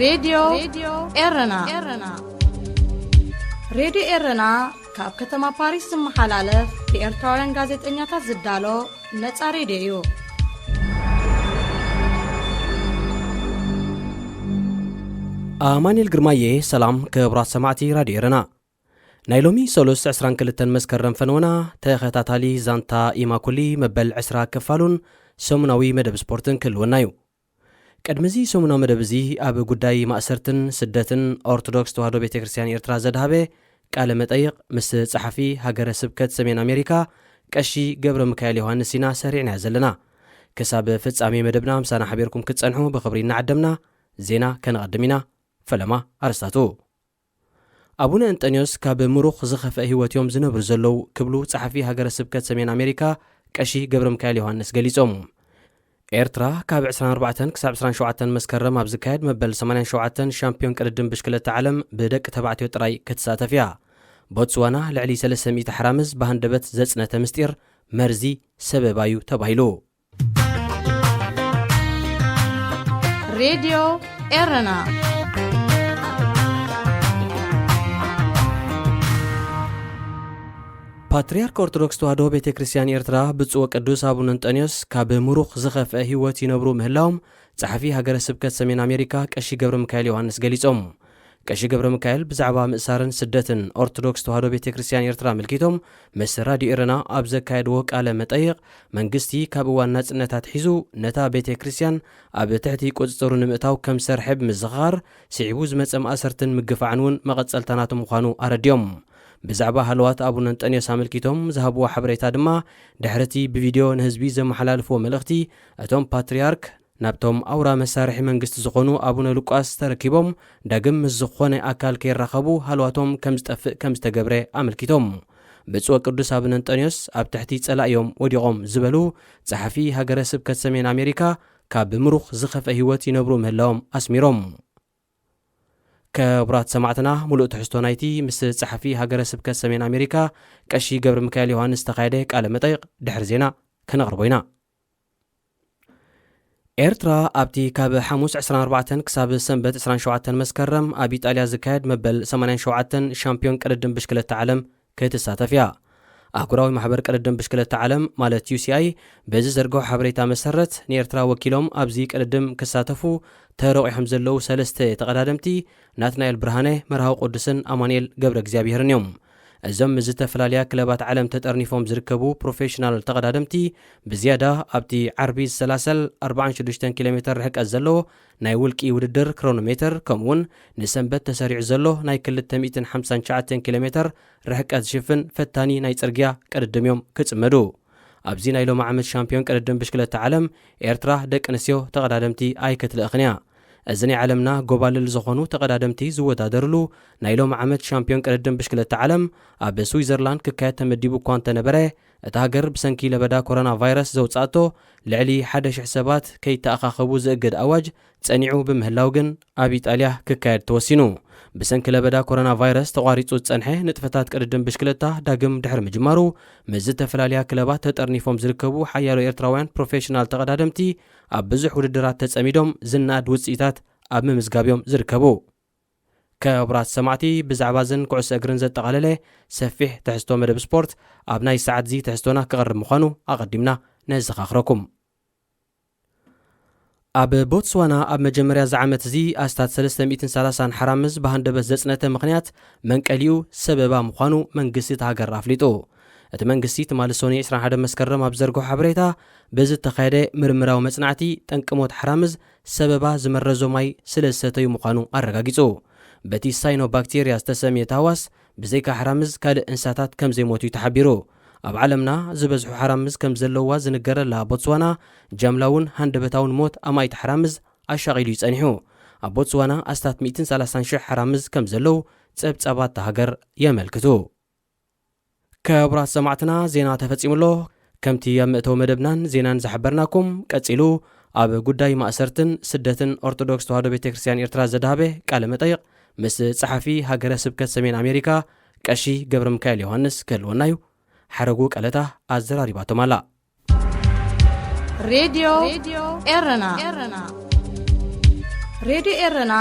ሬድዮ ኤረና። ሬድዮ ኤረና ካብ ከተማ ፓሪስ ዝመሓላለፍ ብኤርትራውያን ጋዜጠኛታት ዝዳሎ ነጻ ሬድዮ እዩ። ኣማኑኤል ግርማየ። ሰላም ክቡራት ሰማዕቲ ራድዮ ኤረና። ናይ ሎሚ ሰሉስ ዕስራን ክልተን መስከረም ፈነወና ተኸታታሊ ዛንታ ኢማኩሊ መበል ዕስራ ክፋሉን ሰሙናዊ መደብ ስፖርትን ክህልወና እዩ። ቅድሚ እዚ ሰሙናዊ መደብ እዚ ኣብ ጉዳይ ማእሰርትን ስደትን ኦርቶዶክስ ተዋህዶ ቤተ ክርስቲያን ኤርትራ ዘድሃበ ቃለ መጠይቕ ምስ ጸሓፊ ሃገረ ስብከት ሰሜን ኣሜሪካ ቀሺ ገብረ ሚካኤል ዮሃንስ ኢና ሰሪዕናዮ ዘለና። ክሳብ ፍጻሜ መደብና ምሳና ሓቢርኩም ክትጸንሑ ብኽብሪ እናዓደምና ዜና ከነቐድም ኢና። ፈለማ ኣርስታቱ። ኣቡነ እንጠንዮስ ካብ ምሩኽ ዝኸፍአ ህይወት እዮም ዝነብሩ ዘለዉ ክብሉ ጸሓፊ ሃገረ ስብከት ሰሜን ኣሜሪካ ቀሺ ገብረ ሚካኤል ዮሃንስ ገሊጾም። ኤርትራ ካብ ዕስራን ኣርባዕተን ክሳብ ዕስራን ሸውዓተን መስከረም ኣብ ዝካየድ መበል ሰማንያን ሸውዓተን ሻምፒዮን ቅድድም ብሽክለታ ዓለም ብደቂ ተባዕትዮ ጥራይ ክትሳተፍ እያ። ቦትስዋና ልዕሊ ሰለስተ ሚእቲ ሓራምዝ ብሃንደበት ዘጽነተ ምስጢር መርዚ ሰበባ እዩ ተባሂሉ። ሬድዮ ኤረና። ፓትርያርክ ኦርቶዶክስ ተዋህዶ ቤተ ክርስቲያን ኤርትራ ብፁዕ ወቅዱስ ኣቡነ እንጠንዮስ ካብ ምሩኽ ዝኸፍአ ህይወት ይነብሩ ምህላዎም ጸሓፊ ሃገረ ስብከት ሰሜን ኣሜሪካ ቀሺ ገብረ ሚካኤል ዮሃንስ ገሊጾም። ቀሺ ገብረ ሚካኤል ብዛዕባ ምእሳርን ስደትን ኦርቶዶክስ ተዋህዶ ቤተ ክርስቲያን ኤርትራ ኣመልኪቶም ምስ ራድዮ ኤረና ኣብ ዘካየድዎ ቃለ መጠይቕ፣ መንግስቲ ካብ እዋን ናጽነት ኣትሒዙ ነታ ቤተ ክርስቲያን ኣብ ትሕቲ ቁጽጽሩ ንምእታው ከም ዝሰርሐ ብምዝኽኻር፣ ስዒቡ ዝመጸ ማእሰርትን ምግፋዕን እውን መቐጸልታ ናቱ ምዃኑ ኣረዲኦም። ብዛዕባ ሃለዋት ኣቡነ እንጠንዮስ ኣመልኪቶም ዝሃብዎ ሓበሬታ ድማ፣ ድሕሪ እቲ ብቪድዮ ንህዝቢ ዘመሓላልፍዎ መልእኽቲ፣ እቶም ፓትርያርክ ናብቶም ኣውራ መሳርሒ መንግስቲ ዝኾኑ ኣቡነ ሉቃስ ተረኪቦም ዳግም ምስ ዝኾነ ኣካል ከይራኸቡ ሃለዋቶም ከም ዝጠፍእ ከም ዝተገብረ ኣመልኪቶም። ብፁዕ ቅዱስ ኣቡነ እንጠንዮስ ኣብ ትሕቲ ጸላኢ እዮም ወዲቖም ዝበሉ ጸሓፊ ሃገረ ስብከት ሰሜን ኣሜሪካ፣ ካብ ምሩኽ ዝኸፍአ ህይወት ይነብሩ ምህላዎም ኣስሚሮም። ክቡራት ሰማዕትና፣ ሙሉእ ትሕዝቶ ናይቲ ምስ ጸሓፊ ሃገረ ስብከት ሰሜን ኣሜሪካ ቀሺ ገብረ ሚካኤል ዮሃንስ ዝተኻየደ ቃለ መጠይቕ ድሕሪ ዜና ከነቕርቦ ኢና። ኤርትራ ኣብቲ ካብ ሓሙስ ዕስራን ኣርባዕተን ክሳብ ሰንበት ዕስራን ሸውዓተን መስከረም ኣብ ኢጣልያ ዝካየድ መበል ሰማንያን ሸውዓተን ሻምፒዮን ቅድድም ብሽክለታ ዓለም ክትሳተፍ እያ። ኣህጉራዊ ማሕበር ቅድድም ብሽክለታ ዓለም ማለት ዩ ሲ ኣይ በዚ ዘርግሖ ሓበሬታ መሰረት ንኤርትራ ወኪሎም ኣብዚ ቅድድም ክሳተፉ ተረቑሖም ዘለዉ ሰለስተ ተቐዳደምቲ ናትናኤል ብርሃነ፣ መርሃዊ ቅዱስን ኣማኑኤል ገብረ እግዚኣብሔርን እዮም። እዞም ምስ ዝተፈላለያ ክለባት ዓለም ተጠርኒፎም ዝርከቡ ፕሮፌሽናል ተቐዳደምቲ ብዝያዳ ኣብቲ ዓርቢ ዝሰላሰል ኣርባዓን ሽዱሽተን ኪሎ ሜተር ርሕቀት ዘለዎ ናይ ውልቂ ውድድር ክሮኖሜተር ከምኡውን ንሰንበት ተሰሪዑ ዘሎ ናይ ክልተ ሚእትን ሓምሳን ትሽዓተን ኪሎ ሜተር ርሕቀት ዝሽፍን ፈታኒ ናይ ጽርግያ ቅድድም እዮም ክጽመዱ። ኣብዚ ናይ ሎሚ ዓመት ሻምፒዮን ቅድድም ብሽክለታ ዓለም ኤርትራ ደቂ ኣንስትዮ ተቐዳደምቲ ኣይክትልእኽን እያ። እዚ ናይ ዓለምና ጎባልል ዝኾኑ ተቐዳደምቲ ዝወዳደርሉ ናይ ሎሚ ዓመት ሻምፒዮን ቅድድም ብሽክለታ ዓለም ኣብ ስዊዘርላንድ ክካየድ ተመዲቡ እኳ እንተነበረ፣ እታ ሃገር ብሰንኪ ለበዳ ኮሮና ቫይረስ ዘውጻእቶ ልዕሊ ሓደ ሽሕ ሰባት ከይተኣኻኸቡ ዝእግድ ኣዋጅ ጸኒዑ ብምህላው ግን ኣብ ኢጣልያ ክካየድ ተወሲኑ። ብሰንኪ ለበዳ ኮሮና ቫይረስ ተቋሪጹ ዝጸንሐ ንጥፈታት ቅድድም ብሽክለታ ዳግም ድሕሪ ምጅማሩ፣ ምስ ዝተፈላለያ ክለባት ተጠርኒፎም ዝርከቡ ሓያሎ ኤርትራውያን ፕሮፌሽናል ተቐዳደምቲ ኣብ ብዙሕ ውድድራት ተጸሚዶም ዝነኣድ ውጽኢታት ኣብ ምምዝጋብ እዮም ዝርከቡ። ክቡራት ሰማዕቲ፣ ብዛዕባ እዝን ኩዕሶ እግርን ዘጠቓለለ ሰፊሕ ትሕዝቶ መደብ ስፖርት ኣብ ናይ ሰዓት እዚ ትሕዝቶና ክቐርብ ምዃኑ ኣቐዲምና ነዘኻኽረኩም። ኣብ ቦትስዋና ኣብ መጀመርያ እዚ ዓመት እዚ ኣስታት ሰለስተ ሚእትን ሰላሳን ሓራምዝ ብሃንደበት ዘጽነተ ምኽንያት መንቀሊኡ ሰበባ ምዃኑ መንግስቲ እታ ሃገር ኣፍሊጡ። እቲ መንግስቲ ትማሊ ሰኑይ ዕስራን ሓደን መስከረም ኣብ ዘርግሖ ሓበሬታ፣ በዚ እተኻየደ ምርምራዊ መጽናዕቲ፣ ጠንቂ ሞት ሓራምዝ ሰበባ ዝመረዞ ማይ ስለ ዝሰተዩ ምዃኑ ኣረጋጊጹ። በቲ ሳይኖባክቴርያ ዝተሰምየ ተህዋስ ብዘይካ ሓራምዝ ካልእ እንስሳታት ከም ዘይሞቱ እዩ ተሓቢሩ። ኣብ ዓለምና ዝበዝሑ ሓራምዝ ከም ዘለዋ ዝንገረላ ቦትስዋና፣ ጃምላ እውን ሃንደበታውን ሞት ኣማኢት ሓራምዝ ኣሻቒሉ እዩ ጸኒሑ። ኣብ ቦትስዋና ኣስታት ሚእትን ሰላሳን ሽሕ ሓራምዝ ከም ዘለዉ ጸብጻባት እታ ሃገር የመልክቱ። ክቡራት ሰማዕትና፣ ዜና ተፈጺሙ ኣሎ። ከምቲ ኣብ መእተዊ መደብናን ዜናን ዝሓበርናኩም፣ ቀጺሉ ኣብ ጉዳይ ማእሰርትን ስደትን ኦርቶዶክስ ተዋህዶ ቤተ ክርስቲያን ኤርትራ ዘድሃበ ቃለ መጠይቕ ምስ ጸሓፊ ሃገረ ስብከት ሰሜን ኣሜሪካ ቀሺ ገብረ ሚካኤል ዮሃንስ ክህልወና እዩ። ሓረጉ ቀለታ ኣዘራሪባቶም ኣላ። ሬድዮ ኤረና። ሬድዮ ኤረና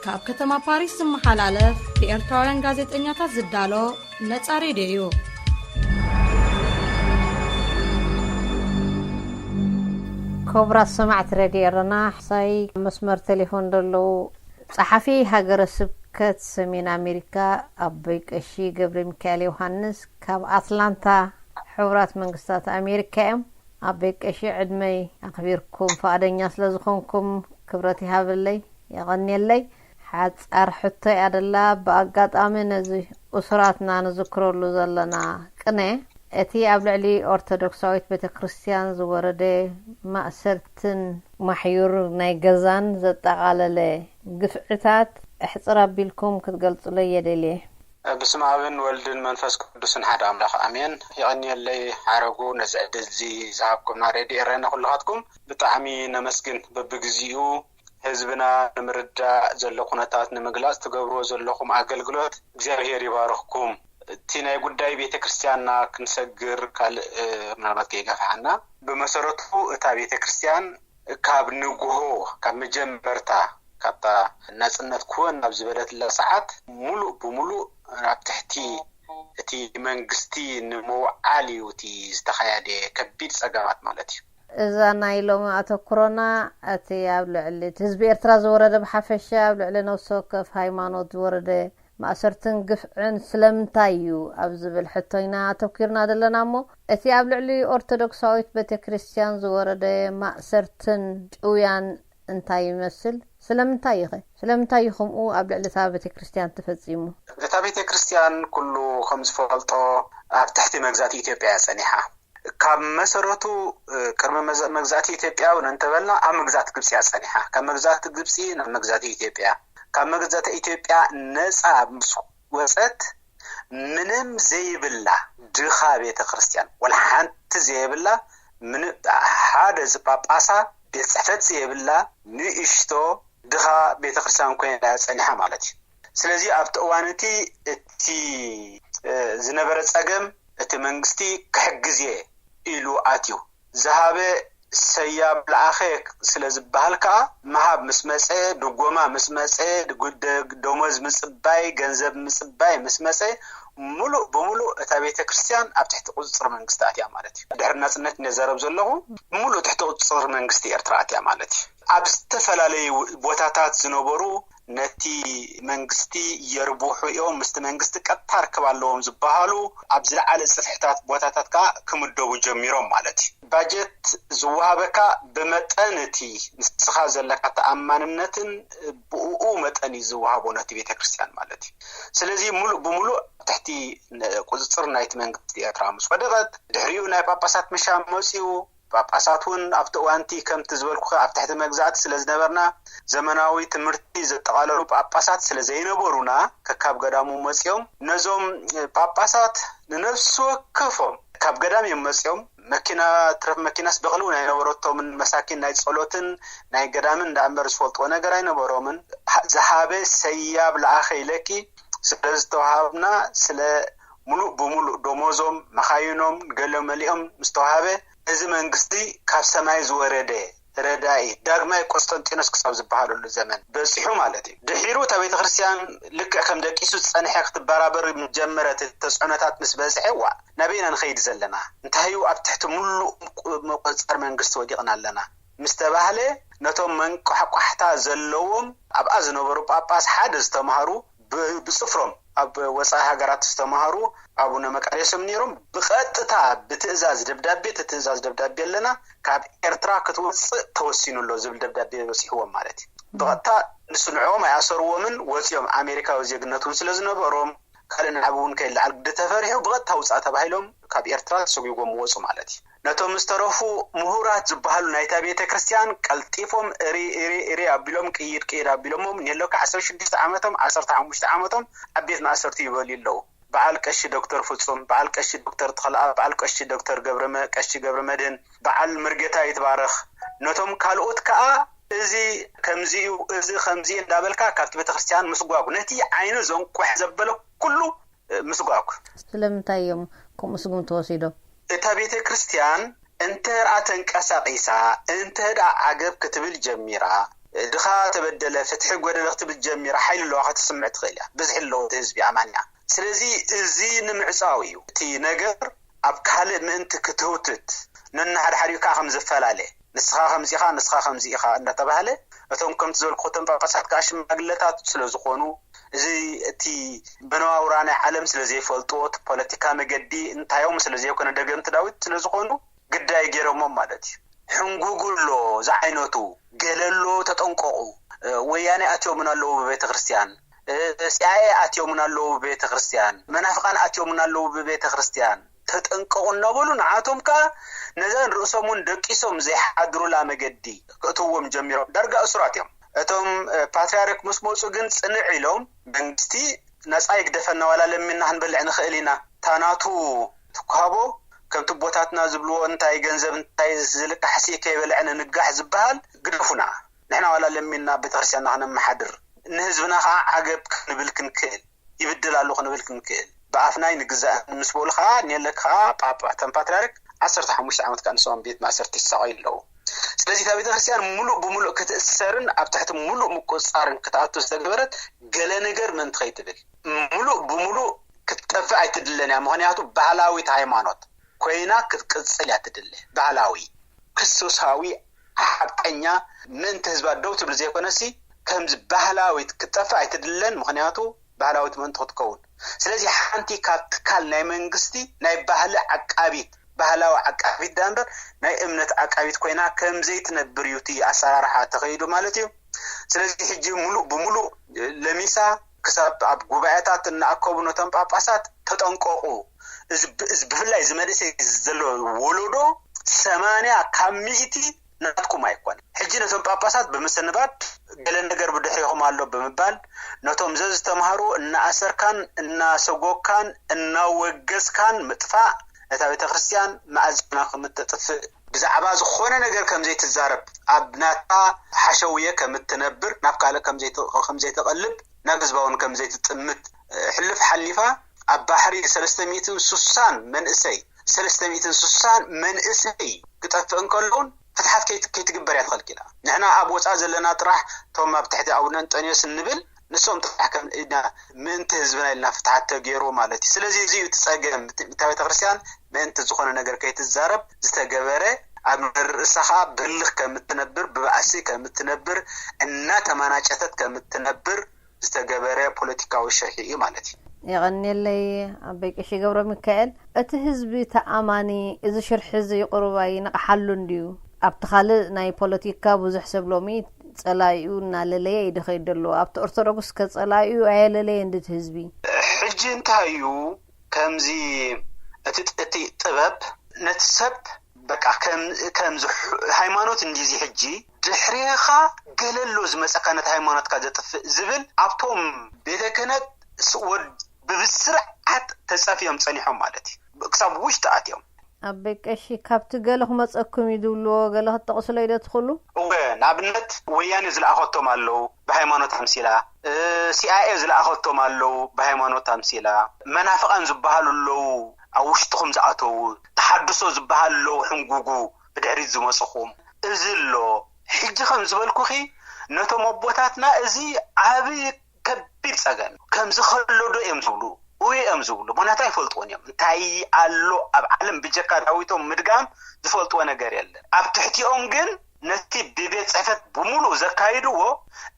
ካብ ከተማ ፓሪስ ዝመሓላለፍ ብኤርትራውያን ጋዜጠኛታት ዝዳሎ ነጻ ሬድዮ እዩ። ክቡራት ሰማዕቲ ሬድዮ ኤረና፣ ሕሳይ መስመር ቴሌፎን ዘለዉ ጸሓፊ ሃገረ ስብከት ሰሜን ኣሜሪካ ኣቦይ ቀሺ ገብረ ሚካኤል ዮሃንስ ካብ ኣትላንታ ሕቡራት መንግስታት ኣሜሪካ እዮም። ኣቦይ ቀሺ፣ ዕድመይ ኣኽቢርኩም ፈቓደኛ ስለ ዝኾንኩም ክብረት ይሃበለይ፣ የቐንየለይ። ሓጻር ሕቶ እያ ደላ። ብኣጋጣሚ ነዚ እሱራትና ንዝክረሉ ዘለና ቅነ፣ እቲ ኣብ ልዕሊ ኦርቶዶክሳዊት ቤተ ክርስቲያን ዝወረደ ማእሰርትን ማሕዩር ናይ ገዛን ዘጠቓለለ ግፍዕታት ኣሕጽር ኣቢልኩም ክትገልጹለይ የደልየ። ብስመ ኣብን ወልድን መንፈስ ቅዱስን ሓደ ኣምላኽ ኣሜን። የቐንየለይ ሓረጉ፣ ነዚ ዕድል እዚ ዝሃብኩምና ሬድዮ ኤረና ኩልኻትኩም ብጣዕሚ ነመስግን። በብግዚኡ ህዝብና ንምርዳእ ዘሎ ኩነታት ንምግላጽ ትገብርዎ ዘለኹም ኣገልግሎት እግዚኣብሄር ይባርኽኩም። እቲ ናይ ጉዳይ ቤተ ክርስቲያንና ክንሰግር ካልእ ምናልባት ከይገፍሓና፣ ብመሰረቱ እታ ቤተ ክርስቲያን ካብ ንግሆ ካብ መጀመርታ ካብታ ናጽነት ክወን ናብ ዝበለትላ ሰዓት ሙሉእ ብሙሉእ ኣብ ትሕቲ እቲ መንግስቲ ንምውዓል እዩ እቲ ዝተኻየደ ከቢድ ጸገማት ማለት እዩ። እዛ ናይ ሎሚ ኣተኩሮና እቲ ኣብ ልዕሊ ህዝቢ ኤርትራ ዝወረደ ብሓፈሻ ኣብ ልዕሊ ነፍሲ ወከፍ ሃይማኖት ዝወረደ ማእሰርትን ግፍዕን ስለምንታይ እዩ ኣብ ዝብል ሕቶ ኢና ኣተኪርና ዘለና እሞ እቲ ኣብ ልዕሊ ኦርቶዶክሳዊት ቤተ ክርስቲያን ዝወረደ ማእሰርትን ጭውያን እንታይ ይመስል? ስለምንታይ ኢኸ? ስለምንታይ እዩ ከምኡ ኣብ ልዕሊ እታ ቤተ ክርስቲያን ተፈጺሙ? እታ ቤተ ክርስቲያን ኩሉ ከም ዝፈልጦ ኣብ ትሕቲ መግዛእቲ ኢትዮጵያ እያ ጸኒሓ። ካብ መሰረቱ ቅድሚ መግዛእቲ ኢትዮጵያ እውን እንተበልና ኣብ መግዛእቲ ግብፂ እያ ፀኒሓ። ካብ መግዛእቲ ግብፂ ናብ መግዛእቲ ኢትዮጵያ፣ ካብ መግዛእቲ ኢትዮጵያ ነፃ ምስ ወፀት ምንም ዘይብላ ድኻ ቤተ ክርስቲያን፣ ወላ ሓንቲ ዘይብላ፣ ሓደ ዝጳጳሳ ቤት ፅሕፈት ዘይብላ ንእሽቶ ድኻ ቤተ ክርስቲያን ኮይና እያ ፀኒሓ ማለት እዩ። ስለዚ ኣብቲ እዋን እቲ እቲ ዝነበረ ፀገም እቲ መንግስቲ ክሕግዝ እየ ኢሉ ኣትዩ። ዝሃበ ሰያብ ለኣኸ ስለ ዝበሃል ከኣ ምሃብ ምስ መጸ፣ ድጎማ ምስ መጸ፣ ደሞዝ ምጽባይ፣ ገንዘብ ምጽባይ ምስ መጸ፣ ምሉእ ብምሉእ እታ ቤተ ክርስቲያን ኣብ ትሕቲ ቁጽጽር መንግስቲ ኣትያ ማለት እዩ። ድሕሪ ናጽነት እየ ዘረብ ዘለኹ፣ ምሉእ ትሕቲ ቁጽጽር መንግስቲ ኤርትራ ኣትያ ማለት እዩ። ኣብ ዝተፈላለዩ ቦታታት ዝነበሩ ነቲ መንግስቲ የርብሑ እዮም፣ ምስቲ መንግስቲ ቀጥታ ርክብ ኣለዎም ዝበሃሉ ኣብ ዝለዓለ ጽፍሕታት ቦታታት ከኣ ክምደቡ ጀሚሮም ማለት እዩ። ባጀት ዝወሃበካ ብመጠን እቲ ንስኻ ዘለካ ተኣማንነትን ብእኡ መጠን እዩ ዝወሃቦ ነቲ ቤተ ክርስቲያን ማለት እዩ። ስለዚ ሙሉእ ብሙሉእ ትሕቲ ቁፅፅር ናይቲ መንግስቲ ኤርትራ ምስ ወደቐት ድሕሪኡ ናይ ጳጳሳት ምሻም መፅኡ። ጳጳሳት እውን ኣብቲ እዋንቲ ከምቲ ዝበልኩ ኣብ ትሕቲ መግዛእቲ ስለ ዝነበርና ዘመናዊ ትምህርቲ ዘጠቓለሉ ጳጳሳት ስለ ዘይነበሩና ከካብ ገዳሙ መፂኦም ነዞም ጳጳሳት ንነፍሲ ወከፎም ካብ ገዳም እዮም መፂኦም። መኪና ትረፍ መኪናስ ብቕልው ናይ ነበረቶምን መሳኪን ናይ ፀሎትን ናይ ገዳምን እንዳእምበር ዝፈልጥዎ ነገር ኣይነበሮምን። ዝሃበ ሰያብ ለኣኸ ኢለኪ ስለ ዝተዋሃብና ስለ ሙሉእ ብሙሉእ ደሞዞም መኻይኖም ገለ መሊኦም ምስተዋሃበ እዚ መንግስቲ ካብ ሰማይ ዝወረደ ረዳኢ ዳግማይ ቆስጠንጢኖስ ክሳብ ዝበሃለሉ ዘመን በፂሑ ማለት እዩ። ድሒሩ እታ ቤተ ክርስቲያን ልክዕ ከም ደቂሱ ዝፀንሐ ክትበራበር ምስ ጀመረ እቲ ተፅዕኖታት ምስ በዝሐ ዋ ናበይና ንኸይድ ዘለና እንታዩ ኣብ ትሕቲ ሙሉእ መቆፀር መንግስቲ ወዲቕና ኣለና ምስ ተባህለ ነቶም መንቋሕቋሕታ ዘለዎም ኣብኣ ዝነበሩ ጳጳስ ሓደ ዝተምሃሩ ብፅፍሮም ኣብ ወፃኢ ሃገራት ዝተምሃሩ ኣቡነ መቃርዮስ እዮም ነይሮም። ብቐጥታ ብትእዛዝ ደብዳቤ እቲ ትእዛዝ ደብዳቤ ኣለና ካብ ኤርትራ ክትወፅእ ተወሲኑ ኣሎ ዝብል ደብዳቤ በፂሕዎም ማለት እዩ። ብቐጥታ ንሱ ንዕኦም ኣይኣሰርዎምን ወፂኦም ኣሜሪካዊ ዜግነት እውን ስለ ዝነበሮም ካልእ ንዓብ እውን ከይለዓል ግዲ ተፈሪሑ ብቐጥታ ውፃእ ተባሂሎም ካብ ኤርትራ ተሰጒጎም ወፁ ማለት እዩ። ነቶም ዝተረፉ ምሁራት ዝበሃሉ ናይታ ቤተ ክርስቲያን ቀልጢፎም እሪ እሪ እሪ ኣቢሎም ቅይድ ቅይድ ኣቢሎሞም ንየሎካ ዓሰርተ ሽዱሽተ ዓመቶም ዓሰርተ ሓሙሽተ ዓመቶም ኣብ ቤት ማእሰርቲ ይበልዩ ኣለዉ። በዓል ቀሺ ዶክተር ፍጹም፣ በዓል ቀሺ ዶክተር ተኽለኣብ፣ በዓል ቀሺ ዶክተር ገብረ ቀሺ ገብረ መድህን፣ በዓል መርጌታ ይትባረኽ ነቶም ካልኦት ከኣ እዚ ከምዚ እዩ እዚ ከምዚ እንዳበልካ ካብቲ ቤተክርስትያን ምስጓጉ ነቲ ዓይኑ ዘንቁሕ ዘበለ ኩሉ ምስጓጉ። ስለምንታይ እዮም ከምኡ ስጉምቲ ወሲዶም? እታ ቤተ ክርስትያን እንተ ደኣ ተንቀሳቒሳ እንተ ደኣ ዓገብ ክትብል ጀሚራ ድኻ ተበደለ፣ ፍትሒ ጎደለ ክትብል ጀሚራ ሓይሊ ኣለዋ ከተስምዕ ትኽእል እያ። ብዝሒ ኣለዎ እቲ ህዝቢ ኣማንያ። ስለዚ እዚ ንምዕጻው እዩ እቲ ነገር። ኣብ ካልእ ምእንቲ ክትህውትት፣ ነንሓድሓዲኡ ከዓ ከም ዝፈላለ፣ ንስኻ ከምዚ ኢኻ፣ ንስኻ ከምዚ ኢኻ እናተባህለ፣ እቶም ከምቲ ዝበልኩ እቶም ጳጳሳት ከዓ ሽማግለታት ስለ ዝኾኑ፣ እዚ እቲ መነባብራ ናይ ዓለም ስለ ዘይፈልጥዎ፣ እቲ ፖለቲካ መገዲ እንታዮም ስለ ዘይኮነ፣ ደገምቲ ዳዊት ስለ ዝኾኑ፣ ግዳይ ገይሮሞም ማለት እዩ። ሕንጉጉ ኣሎ ዝዓይነቱ፣ ገለሎ ተጠንቀቑ፣ ወያኔ ኣትዮምን ኣለዉ ብቤተ ክርስቲያን፣ ሲኣይኤ ኣትዮምን ኣለዉ ብቤተ ክርስቲያን፣ መናፍቓን ኣትዮምን ኣለዉ ብቤተ ክርስቲያን፣ ተጠንቀቑ እናበሉ ንዓቶም ከኣ ነዛ ንርእሶም እውን ደቂሶም ዘይሓድሩላ መገዲ ክእትዎም ጀሚሮም። ዳርጋ እሱራት እዮም። እቶም ፓትርያርክ ምስ መጹ ግን ጽንዕ ኢሎም፣ መንግስቲ ነጻ ይግደፈና፣ ዋላ ለሚንና ክንበልዕ ንኽእል ኢና። እታ ናቱ ትኳቦ፣ ከምቲ ኣቦታትና ዝብልዎ፣ እንታይ ገንዘብ እንታይ ዝልቃሕሲ ከይበልዐ ንንጋሕ ዝበሃል፣ ግደፉና። ንሕና ዋላ ለሚንና ቤተክርስትያንና ክነመሓድር፣ ንህዝብና ከዓ ዓገብ ክንብል ክንክእል፣ ይብድል ኣሎ ክንብል ክንክእል፣ ብኣፍናይ ንግዛእ ምስ በሉ ከዓ፣ ኔለክ ከዓ ጳጳ፣ እቶም ፓትርያርክ ዓሰርተ ሓሙሽተ ዓመት ከዓ ንሶም ቤት ማእሰርቲ ይሳቐዩ ኣለዉ። ስለዚ እታ ቤተክርስትያን ሙሉእ ብሙሉእ ክትእሰርን ኣብ ትሕቲ ሙሉእ ምቁፅፃርን ክትኣቱ ዝተገበረት፣ ገለ ነገር ምእንቲ ከይትብል፣ ሙሉእ ብሙሉእ ክትጠፍእ ኣይትድለን እያ። ምኽንያቱ ባህላዊት ሃይማኖት ኮይና ክትቅፅል እያ ትድለ። ባህላዊ፣ ክርስቶሳዊ፣ ሓቀኛ፣ ምእንቲ ህዝባ ደው ትብል ዘይኮነሲ፣ ከምዚ ባህላዊት ክትጠፍእ ኣይትድለን። ምኽንያቱ ባህላዊት ምእንቲ ክትከውን። ስለዚ ሓንቲ ካብ ትካል ናይ መንግስቲ ናይ ባህሊ ዓቃቢት፣ ባህላዊ ዓቃቢት ዳ እምበር ናይ እምነት ዓቃቢት ኮይና ከም ዘይትነብር እዩ እቲ ኣሰራርሓ ተኸይዱ ማለት እዩ። ስለዚ ሕጂ ሙሉእ ብሙሉእ ለሚሳ፣ ክሳብ ኣብ ጉባኤታት እናኣከቡ ነቶም ጳጳሳት፣ "ተጠንቀቑ፣ እዚ ብ-፣ እዚ ብፍላይ እዚ መንእሰይ ዘሎ ወለዶ፣ ሰማንያ ካብ ሚእቲ ናትኩም ኣይኮነ። ሕጂ ነቶም ጳጳሳት ብምስንባድ፣ ገለ ነገር ብድሕሪኹም ኣሎ ብምባል፣ ነቶም ዘዝተምሃሩ እናኣሰርካን እናሰጎግካን እናወገዝካን ምጥፋእ፣ ነታ ቤተ ክርስቲያን መኣዝና ከም እተጥፍእ፣ ብዛዕባ ዝኾነ ነገር ከም ዘይትዛረብ፣ ኣብ ናታ ሓሸውየ ከም እትነብር፣ ናብ ካልእ ከም ዘይት-፣ ከም ዘይትቐልብ፣ ናብ ህዝባ እውን ከም ዘይትጥምት፣ ሕልፍ ሓሊፋ ኣብ ባሕሪ ሰለስተ ሚእትን ስሳን መንእሰይ፣ ሰለስተ ሚእትን ስሳን መንእሰይ ክጠፍእ እንከሎ እውን ፍትሓት ከይት-፣ ከይትግበር እያ ተኸልኪላ። ንሕና ኣብ ወፃእ ዘለና ጥራሕ፣ እቶም ኣብ ትሕቲ ኣቡነ እንጠንዮስ እንብል፣ ንሶም ጥራሕ ከም ኢድና ምእንቲ ህዝብና ኢልና ፍትሓት ተገይሩ ማለት እዩ። ስለዚ እዚ እዩ እቲ ፀገም። እቲ፣ እታ ቤተክርስትያን ምእንቲ ዝኾነ ነገር ከይትዛረብ ዝተገበረ፣ ኣብ ርእሳ ከዓ ብህልኽ ከም እትነብር፣ ብባእሲ ከም እትነብር፣ እናተመናጨተት ከም እትነብር ዝተገበረ ፖለቲካዊ ሽርሒ እዩ ማለት እዩ። የቐንየለይ ኣቦይ ቀሺ ገብረ ሚካኤል። እቲ ህዝቢ ተኣማኒ፣ እዚ ሽርሒ እዚ ቁሩብ ኣይነቕሓሉን ድዩ? ኣብቲ ካልእ ናይ ፖለቲካ ብዙሕ ሰብ ሎሚ ጸላኢኡ እናለለየ እዩ ድኸይድ ዘሎ። ኣብቲ ኦርቶዶክስ ከ ጸላኢኡ ኣየለለየን ድቲ ህዝቢ? ሕጂ እንታይ እዩ፣ ከምዚ እቲ ጥ-፣ እቲ ጥበብ ነቲ ሰብ በቃ ከም፣ ከም ዝሕ-፣ ሃይማኖት እንዲዚ ሕጂ ድሕሬኻ ገለ ኣሎ ዝመጸካ ነቲ ሃይማኖትካ ዘጥፍእ ዝብል ኣብቶም ቤተ ክህነት ስ-፣ ወድ-፣ ብብስርዓት ተጸፍዮም ጸኒሖም ማለት እዩ። ክሳብ ውሽጢ ኣትዮም። ኣቦይ ቀሺ፣ ካብቲ ገለ ክመጸኩም እዩ ዝብልዎ ገለ ክትጠቕስለይ ዶ ትኽእሉ? እወ፣ ንኣብነት ወያኔ ዝለኣኸቶም ኣለዉ ብሃይማኖት ኣምሲላ፣ እ፣ ሲኣይኤ ዝለኣኸቶም ኣለዉ ብሃይማኖት ኣምሲላ፣ መናፍቓን ዝበሃሉ ኣለዉ ኣብ ውሽጥኹም ዝኣተዉ፣ ተሓድሶ ዝበሃል ኣለዉ ሕንጉጉ ብድሕሪት ዝመጽኹም። እዚ ኣሎ። ሕጂ ከም ዝበልኩኺ ነቶም ኣቦታትና እዚ ዓቢ ከቢድ ጸገም እዩ። ከምዚ ከሎ ዶ እዮም ዝብሉ? እወ እዮም ዝብሉ። ምኽንያቱ ኣይፈልጥዎን እዮም። እንታይ ኣሎ ኣብ ዓለም ብጀካ ዳዊቶም ምድጋም ዝፈልጥዎ ነገር የለን። ኣብ ትሕቲኦም ግን ነቲ ብቤት ጽሕፈት ብምሉእ ዘካይድዎ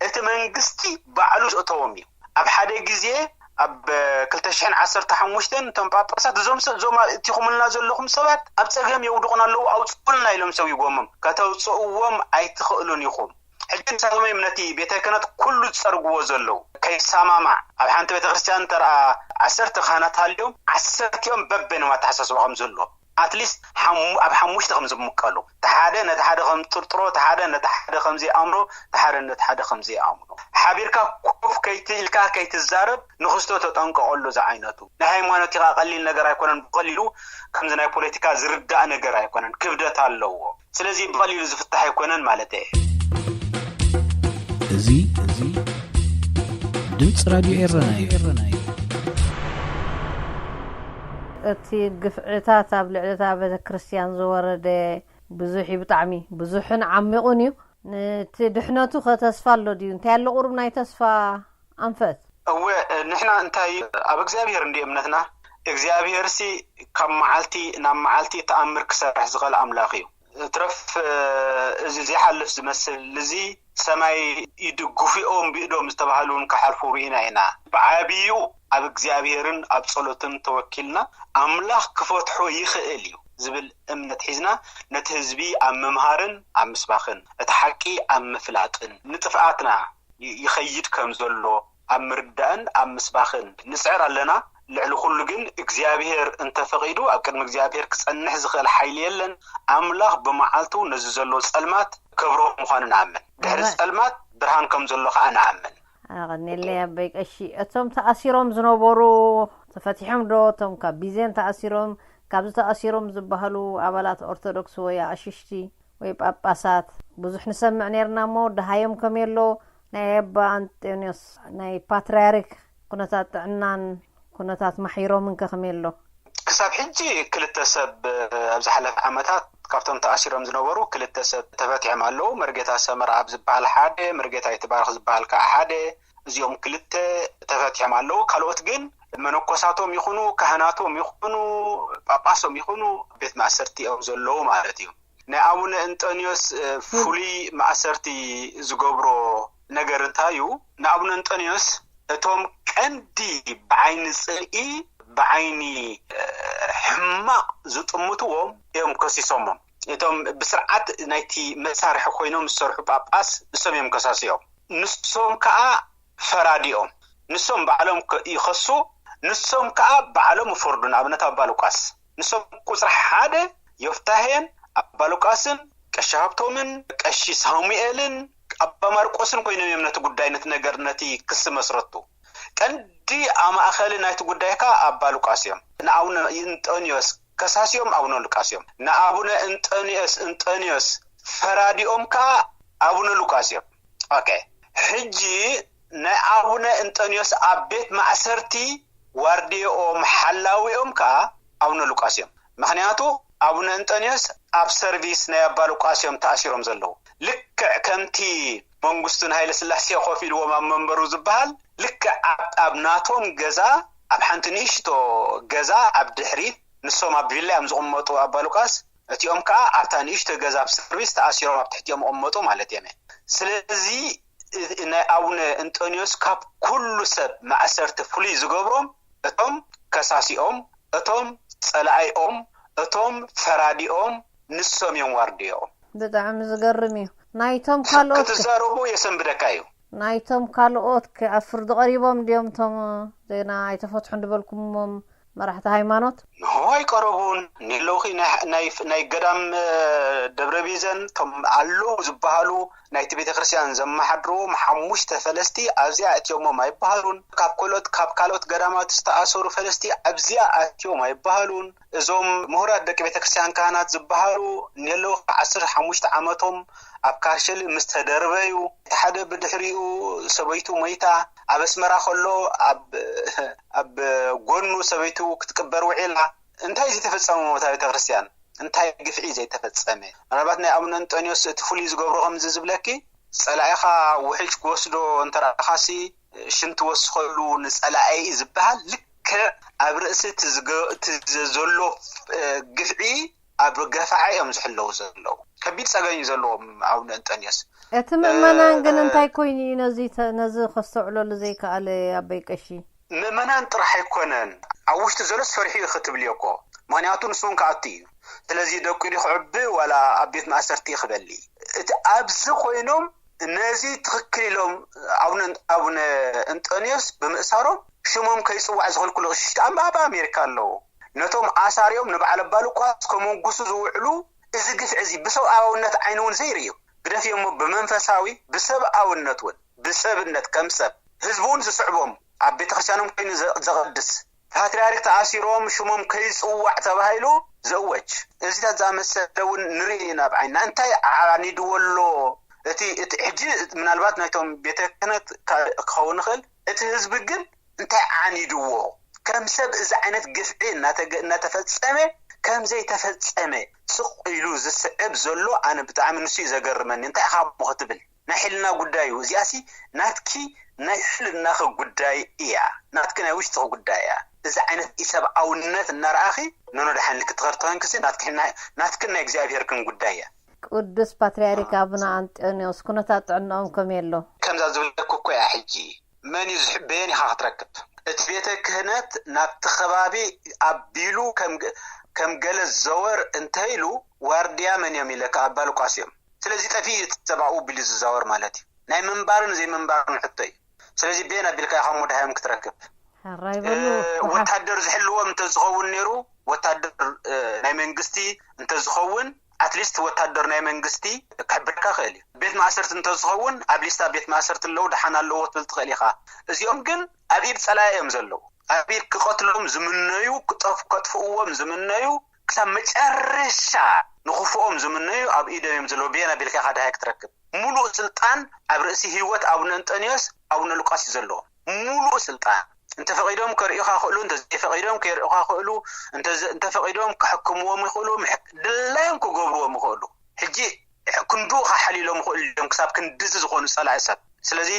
እቲ መንግስቲ ባዕሉ ዘእተዎም እዩ። ኣብ ሓደ ግዜ ኣብ ክልተ ሽሕን ዓሰርተ ሓሙሽተን እቶም ጳጳሳት እዞም ሰ-፣ እዞም እቲኹምልና ዘለኹም ሰባት ኣብ ጸገም የውድቑና ኣለዉ፣ ኣውጽኡልና ኢሎም ሰጒጎሞም። ከተውጽእዎም ኣይትኽእሉን ኢኹም። ሕጂ ንሳቶም እዮም ነቲ ቤተ ክህነት ኩሉ ዝጸርግዎ ዘለዉ። ከይሰማማዕ ኣብ ሓንቲ ቤተ ክርስቲያን እንተርኣ ዓሰርተ ካህናት ሃልዮም ዓሰርቲኦም በበይኖም ኣተሓሳስባ ከም ዝህልዎም፣ ኣትሊስት ሓሙ-፣ ኣብ ሓሙሽተ ከም ዝምቀሉ፣ እቲ ሓደ ነቲ ሓደ ከም ጥርጥሮ፣ እቲ ሓደ ነቲ ሓደ ከም ዘይኣምኖ፣ እቲ ሓደ ነቲ ሓደ ከም ዘይኣምኖ፣ ሓቢርካ ኮፍ ከይትኢልካ ከይትዛረብ ንኽስቶ ተጠንቀቐሉ። ዝዓይነቱ ናይ ሃይማኖት ኢኻ ቀሊል ነገር ኣይኮነን። ብቐሊሉ ከምዚ ናይ ፖለቲካ ዝርዳእ ነገር ኣይኮነን፣ ክብደት ኣለዎ። ስለዚ ብቐሊሉ ዝፍታሕ ኣይኮነን ማለት እየ። እዚ፣ እዚ ድምፂ ራድዮ ኤረና እዩ። እቲ ግፍዕታት ኣብ ልዕሊ እታ ቤተ ክርስቲያን ዝወረደ ብዙሕ እዩ፣ ብጣዕሚ ብዙሕን ዓሚቑን እዩ። ነቲ ድሕነቱ ኸ ተስፋ ኣሎ ድዩ? እንታይ ኣሎ ቁሩብ ናይ ተስፋ ኣንፈት? እወ፣ ንሕና እንታይ ኣብ እግዚኣብሔር እንዲ እምነትና፣ እግዚኣብሔርሲ ካብ መዓልቲ ናብ መዓልቲ ተኣምር ክሰርሕ ዝኽእል ኣምላኽ እዩ። ትረፍ እዚ ዘይሓልፍ ዝመስል እዚ ሰማይ ይድግፉኦም ብኢዶም ዝተባህሉ እውን ክሓልፉ ርኢና ኢና። ብዓብዩ ኣብ እግዚኣብሔርን ኣብ ጸሎትን ተወኪልና ኣምላኽ ክፈትሖ ይኽእል እዩ ዝብል እምነት ሒዝና ነቲ ህዝቢ ኣብ ምምሃርን ኣብ ምስባኽን እቲ ሓቂ ኣብ ምፍላጥን ንጥፍኣትና ይኸይድ ከም ዘሎ ኣብ ምርዳእን ኣብ ምስባኽን ንጽዕር ኣለና። ልዕሊ ኩሉ ግን እግዚኣብሔር እንተፈቒዱ ኣብ ቅድሚ እግዚኣብሔር ክጸንሕ ዝኽእል ሓይሊ የለን። ኣምላኽ ብመዓልቱ ነዚ ዘሎ ጸልማት ከብርሆ ምዃኑ ንኣምን። ድሕሪ ጸልማት ብርሃን ከም ዘሎ ከኣ ንኣምን። ኣቐኔለይ ኣቦይ ቀሺ። እቶም ተኣሲሮም ዝነበሩ ተፈቲሖም ዶ? እቶም ካብ ቢዜን ተኣሲሮም፣ ካብዚ ተኣሲሮም ዝበሃሉ ኣባላት ኦርቶዶክስ ወይ ኣሽሽቲ ወይ ጳጳሳት ብዙሕ ንሰምዕ ነርና እሞ፣ ደሃዮም ከመይ ኣሎ? ናይ ኣባ ኣንጦንዮስ ናይ ፓትርያርክ ኩነታት ጥዕናን ኩነታት ማሒሮምን ከ ከመይ ኣሎ? ክሳብ ሕጂ ክልተ ሰብ ኣብ ዝሓለፈ ዓመታት ካብቶም ተኣሲሮም ዝነበሩ ክልተ ሰብ ተፈቲሖም ኣለዉ። መርጌታ ሰመራ ኣብ ዝበሃል ሓደ፣ መርጌታ ይትባረኽ ዝበሃል ከዓ ሓደ። እዚኦም ክልተ ተፈቲሖም ኣለዉ። ካልኦት ግን መነኮሳቶም ይኹኑ፣ ካህናቶም ይኹኑ፣ ጳጳሶም ይኹኑ ቤት ማእሰርቲ እዮም ዘለዉ ማለት እዩ። ናይ ኣቡነ እንጠንዮስ ፍሉይ ማእሰርቲ ዝገብሮ ነገር እንታይ እዩ? ንኣቡነ እንጠንዮስ እቶም ቀንዲ ብዓይኒ ጽልኢ፣ ብዓይኒ ሕማቕ ዝጥምትዎም እዮም ከሲሶሞም። እቶም ብስርዓት ናይቲ መሳርሒ ኮይኖም ዝሰርሑ ጳጳስ እሶም እዮም ከሳሲዮም። ንሶም ከዓ ፈራዲኦም። ንሶም ባዕሎም ይኸሱ፣ ንሶም ከዓ ባዕሎም ይፈርዱ። ንኣብነት ኣባ ሉቃስ ንሶም ቁፅሪ ሓደ ዮፍታሄን ኣባ ሉቃስን ቀሺ ሃብቶምን ቀሺ ሳሙኤልን ኣባ ማርቆስን ኮይኖም እዮም ነቲ ጉዳይ፣ ነቲ ነገር፣ ነቲ ክሲ መስረቱ። ቀንዲ ኣማእኸሊ ናይቲ ጉዳይ ከዓ ኣባ ሉቃስ እዮም። ንኣቡነ እንጠንዮስ ከሳሲኦም ኣቡነ ሉቃስ እዮም። ንኣቡነ እንጠንዮስ እንጠንዮስ ፈራዲኦም ከዓ ኣቡነ ሉቃስ እዮም። ኦኬ፣ ሕጂ ናይ ኣቡነ እንጠንዮስ ኣብ ቤት ማእሰርቲ ዋርድኦም ሓላዊኦም ከዓ ኣቡነ ሉቃስ እዮም። ምክንያቱ ኣቡነ እንጠንዮስ ኣብ ሰርቪስ ናይ ኣባ ሉቃስ እዮም ተኣሲሮም ዘለዉ። ልክዕ ከምቲ መንግስቱን ሃይለ ስላሴ ኮፍ ኢልዎም ኣብ መንበሩ ዝበሃል፣ ልክዕ ኣብ ናቶም ገዛ፣ ኣብ ሓንቲ ንእሽቶ ገዛ ኣብ ድሕሪት፣ ንሶም ኣብ ቪላ እዮም ዝቕመጡ ኣባ ሉቃስ፣ እቲኦም ከዓ ኣብታ ንእሽቶ ገዛ ኣብ ሰርቪስ ተኣሲሮም ኣብ ትሕቲኦም ይቕመጡ ማለት እዮም። ስለዚ ናይ ኣቡነ እንጠንዮስ ካብ ኩሉ ሰብ ማእሰርቲ ፍሉይ ዝገብሮም እቶም ከሳሲኦም፣ እቶም ጸላኢኦም፣ እቶም ፈራዲኦም ንሶም እዮም ዋርድኦም። ብጣዕሚ ዝገርም እዩ። ናይቶም ካልኦት ክትዛረቡ የሰንብደካ እዩ። ናይቶም ካልኦት ኣብ ፍርዲ ቀሪቦም ድዮም እቶም ዜና ኣይተፈትሑን ዝበልኩሞም መራሕቲ ሃይማኖት? ንሆ ኣይቀረቡን። ንለውኺ ናይ ገዳም ደብረ ቢዘን እቶም ኣለዉ ዝበሃሉ ናይቲ ቤተ ክርስቲያን ዘመሓድርዎም ሓሙሽተ ፈለስቲ ኣብዚኣ እትዮሞም ኣይበሃሉን። ካብ ኮሎት ካብ ካልኦት ገዳማት ዝተኣሰሩ ፈለስቲ ኣብዚኣ ኣትዮም ኣይበሃሉን። እዞም ምሁራት ደቂ ቤተ ክርስቲያን ካህናት ዝበሃሉ ንየለዉ ዓሰርተ ሓሙሽተ ዓመቶም ኣብ ካርሸሊ ምስ ተደርበዩ፣ እቲ ሓደ ብድሕሪኡ ሰበይቱ ሞይታ፣ ኣብ ኣስመራ ከሎ ኣብ ኣብ ጎኑ ሰበይቱ ክትቅበር ውዒላ። እንታይ ዝተፈጸመ ቦታ ቤተ ክርስቲያን? እንታይ ግፍዒ ዘይተፈጸመ? ምናልባት ናይ ኣቡነ እንጠንዮስ እቲ ፍሉይ ዝገብሮ ከምዚ ዝብለኪ፣ ጸላኢኻ ውሕጅ ክወስዶ እንተረኣኻሲ ሽንቲ ወስኸሉ ንጸላኢ ዝበሃል ልክዕ ኣብ ርእሲ እቲ ዝገ- እቲ ዘ- ዘሎ እ፣ ግፍዒ ኣብ ገፋዒ እዮም ዝሕለዉ ዘለዉ። ከቢድ ጸገም እዩ ዘለዎም ኣቡነ እንጠንዮስ። እቲ ምእመናን ግን እ፣ እንታይ ኮይኑ እዩ ነዚ ተ- ነዚ ከስተውዕለሉ ዘይከኣለ ኣቦይ ቀሺ? ምእመናን ጥራሕ ኣይኮነን ኣብ ውሽጢ ዘሎስ ፈሪሑ እዩ ክትብልዮ እኮ። ምክንያቱ ንሱ እውን ክኣቱ እዩ። ስለዚ ደቂዱ ክዕቢ ዋላ ኣብ ቤት ማእሰርቲ ክበሊ። እቲ ኣብዚ ኮይኖም ነዚ ትኽክል ኢሎም ኣቡነ ኣቡነ እንጠንዮስ ብምእሳሮም ሽሞም ከይጽዋዕ ዝኽልክሉ ሽሽቲ ኣብ ኣብ ኣሜሪካ ኣለዉ። ነቶም ኣሳሪኦም ንበዓል ኣባ ሉቃስ ከመንጉሱ ዝውዕሉ እዚ ግፍዒ እዚ ብሰብኣውነት ዓይኒ እውን ዘይርእዩ። ግደፍ እሞ ብመንፈሳዊ ብሰብኣውነት እውን ብሰብነት ከም ሰብ ህዝቢ እውን ዝስዕቦም ኣብ ቤተክርስትያኖም ኮይኑ ዘ- ዘቐድስ ፓትርያርክ ተኣሲሮም ሽሞም ከይጽዋዕ ተባሂሉ ዝእወጅ እዚታት ዝኣመሰለ እውን ንርኢ ኢና ብዓይንና። እንታይ ዓኒድዎ ኣሎ? እቲ እቲ ሕጂ ምናልባት ናይቶም ቤተ ክህነት ካ- ክኸውን ይኽእል። እቲ ህዝቢ ግን እንታይ ዓኒድዎ? ከም ሰብ እዚ ዓይነት ግፍዒ እናተገ- እናተፈጸመ ከም ዘይተፈጸመ ስቕ ኢሉ ዝስዕብ ዘሎ ኣነ ብጣዕሚ ንሱ እዩ ዘገርመኒ። እንታይ ኢኻ እሞ ክትብል ናይ ሕልና ጉዳይ እዩ። እዚኣሲ ናትኪ ናይ ሕልናኺ ጉዳይ እያ፣ ናትኪ ናይ ውሽጥኺ ጉዳይ እያ። እዚ ዓይነት ኢሰብኣውነት እናረኣኺ ኖኖ ደሓን ክትኸርተወን ክሲ ናትክን ናይ እግዚኣብሄርክን ጉዳይ እያ። ቅዱስ ፓትርያርክ ኣቡነ ኣንጦንዮስ ኩነታት ጥዕናኦም ከመይ ኣሎ? ከምዛ ዝብለኩ እኮ እያ ሕጂ መን እዩ ዝሕበየን ኢኻ ክትረክብ። እቲ ቤተ ክህነት ናብቲ ከባቢ ኣቢሉ ከም ገለ ዘወር እንተይሉ ዋርድያ መን እዮም ኢለካ ኣባ ሉቃስ እዮም። ስለዚ ጠፊኡ እዩ እቲ ሰብ ኣብኡ ቢሉ ዝዛወር ማለት እዩ። ናይ ምንባርን ዘይምንባርን ሕቶ እዩ። ስለዚ ቤን ኣቢልካ ኢኻ እሞ ደሃዮም ክትረክብ። ሕራይ በሉ። ወታደር ዝሕልዎም እንተዝኸውን ነይሩ ወታደር ናይ መንግስቲ እንተዝኸውን ኣትሊስት ወታደር ናይ መንግስቲ ክሕብረካ ክእል እዩ። ቤት ማእሰርቲ እንተዝኸውን ኣብ ሊስታ ቤት ማእሰርቲ ኣለዉ ደሓን ኣለዎ ክትብል ትኽእል ኢኻ። እዚኦም ግን ኣብ ኢድ ፀላኢ እዮም ዘለዉ። ኣብ ኢድ ክቐትሎም ዝምነዩ፣ ክጠፍ- ከጥፍእዎም ዝምነዩ፣ ክሳብ መጨረሻ ንኽፉኦም ዝምነዩ ኣብ ኢዶም እዮም ዘለዉ። ብየን ኣቢልካ ኢኻ ደሃይ ክትረክብ። ሙሉእ ስልጣን ኣብ ርእሲ ህይወት ኣቡነ እንጠንዮስ ኣቡነ ሉቃስ እዩ ዘለዎም። ሙሉእ ስልጣን እንተፈቒዶም ከርእዩኻ ክእሉ፣ እንተዘይፈቒዶም ከየርእዩኻ ክእሉ፣ እንተዘ- እንተፈቒዶም ክሕክምዎም ይኽእሉ፣ ምሕክ- ድላዮም ክገብርዎም ይኽእሉ። ሕጂ ክንዱ ክሓልይሎም ይኽእሉ እዮም ክሳብ ክንድዚ ዝኾኑ ጸላኢ ሰብ። ስለዚ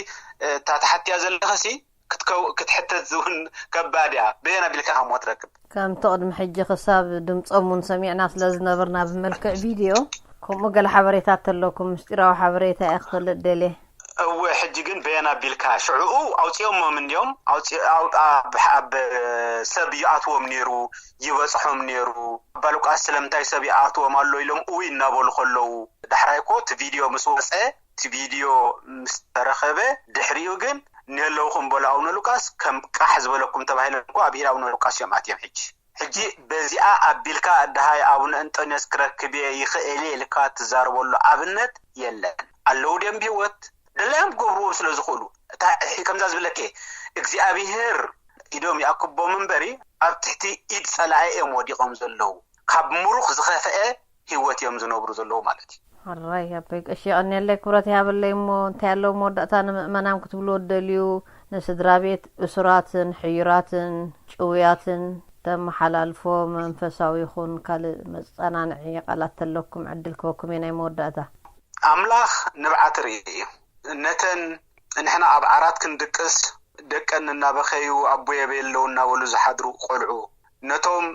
እታ ተሓትያ ዘለኽሲ ክትከው ክትሕተት እውን ከባድ እያ። በየን ኣቢልካ ከም ትረክብ? ከምቲ ቅድሚ ሕጂ ክሳብ ድምፆም እውን ሰሚዕና ስለ ዝነበርና ብመልክዕ ቪድዮ ከምኡ ገለ ሓበሬታ ተለኩም ምስጢራዊ ሓበሬታ እየ ክፈልጥ ደልየ። እወ ሕጂ ግን በየን ኣቢልካ ሽዕኡ ኣውፂኦሞም እንዲዮም ኣውፂ- ኣው- ኣብ ኣብ ሰብ ይኣትዎም ነይሩ ይበፅሖም ነይሩ ኣባ ሉቃስ ስለምንታይ ሰብ ይኣትዎም ኣሎ ኢሎም እውይ እናበሉ ከለዉ ዳሕራይ እኮ እቲ ቪድዮ ምስ ወፀ እቲ ቪድዮ ምስ ተረኸበ ድሕሪኡ ግን እኒሀለውኹም በሉ ኣቡነ ሉቃስ ከም ቃሕ ዝበለኩም ተባሂሎም እኮ ኣብ ኢድ ኣቡነ ሉቃስ እዮም ኣትዮም ሕጂ ሕጂ በዚኣ ኣቢልካ ደሃይ ኣቡነ እንጠንዮስ ክረክብ እየ ይኽእል እየ ኢልካ ትዛረበሉ ኣብነት የለን። ኣለዉ ድዮም ብህይወት? ደላዮም ክገብርዎም ስለ ዝኽእሉ። እታ ከምዛ ዝብለኪ እግዚኣብሄር ኢዶም ይኣክቦም እምበሪ ኣብ ትሕቲ ኢድ ጸላኢ እዮም ወዲቖም ዘለዉ። ካብ ምሩኽ ዝኸፍአ ህይወት እዮም ዝነብሩ ዘለዉ ማለት እዩ። ሕራይ ኣቦይ ቀሺ የቐንየለይ ክብረት ይሃበለይ እሞ እንታይ ኣለዎ መወዳእታ ንምእመናን ክትብልዎ ትደልዩ ንስድራ ቤት እሱራትን ሕዩራትን ጭውያትን ተመሓላልፎ መንፈሳዊ ይኹን ካልእ መጸናንዒ ቃላት ተለኩም ዕድል ክበኩም እየ ናይ መወዳእታ። ኣምላኽ ንብዓት ርኢ እዩ። ነተን ንሕና ኣብ ዓራት ክንድቅስ ደቀን እናበኸዩ ኣቦየ በይ ኣለዉ እናበሉ ዝሓድሩ ቆልዑ ነቶም